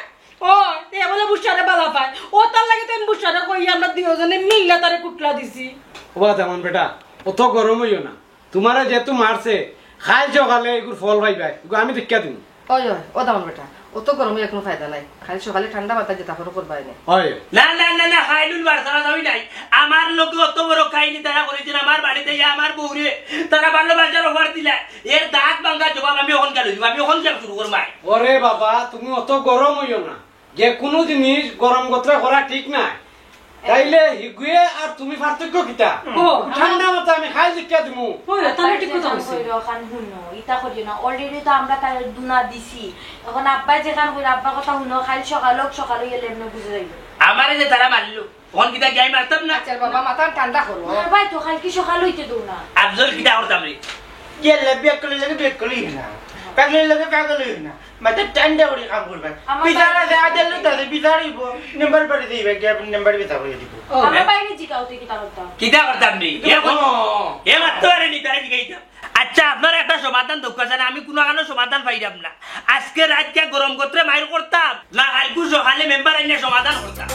ও, এ বলে বুসরারে বালা পায়। ও তার লাগে তো আমি বুসরারে কই, আমরা দুইজনে মিল্লা তারে কুটলা দিছি। ও বা তেমন বেটা, অত গরম হইও না। তোমারে যেহেতু মারছে, কাইল সকালে এগুর ফল পাইবায়, এগু আমি দেখিয়া দিমু। ওই, ওই, ও দামান বেটা, অত গরমে কোনো ফায়দা নাই। খালি সকালে ঠান্ডা মাথায় যেতা পারো করবা এনে। ওই। না, না, না, না, হাইলুল বার সারা যাবি নাই। আমার লোকে অত বড় কাহিনী তারা করেছেন, আমার বাড়িতে ইয়া আমার বউরে, তারা ভালোবাসার অফার দিলা। এর দাঁত ভাঙ্গা জবাব আমি অখন গেল দিব, আমি অখন গেল শুরু করবাই। ওরে বাবা, তুমি অত গরম হইও না। যে কোনো জিনিস গরম গতরে করা ঠিক না। তাইলে হিগুয়ে আর তুমি পার্থক্য কিতা? ও, ঠান্ডা মাথা আমি খাইল দেখিয়া দিমু। ওই, তাহলে ঠিক কথা কইছি। কইরো খান হুনো, ইতা করিও না। Already তো আমরা তারে দুনা দিছি। এখন আব্বায় যেখান কইরা আব্বার কথা হুনো, খাইল সকাল হোক, সকাল হইলে এমনি বুঝে যাইব। আমারে যে তারা মারলো, তখন কিতা গিয়া মারতাম না? আচ্ছা বাবা, মাথা ঠান্ডা করো। মারবাই তো, খাইল কি সকাল হইতে দেও না। আফজল কিতা করতাম রে? গেলে বেকলি লাগে বেকলি না, পাগলি লাগে পাগলি না। মাথা ঠান্ডা করে কাম করবা। আমার বিচার আছে, আদালত আছে, বিচার হইব। মেম্বার বাড়ি যাইবা, গিয়া মেম্বার বিচার করে দিব। ও। আমার বাইরে জিগাও তুই কিতা করতাম? কিতা করতাম রে? এ ও। এ মারতে পারে নি, তারে জিগাইতাম। আচ্ছা, আপনারা একটা সমাধান দরকার আছে না? আমি কোনো কারণে সমাধান পাইলাম না। আজকে রাত গিয়া গরম গতরে মাইর করতাম, না কাইলকু সকালে মেম্বার আইনা সমাধান করতাম।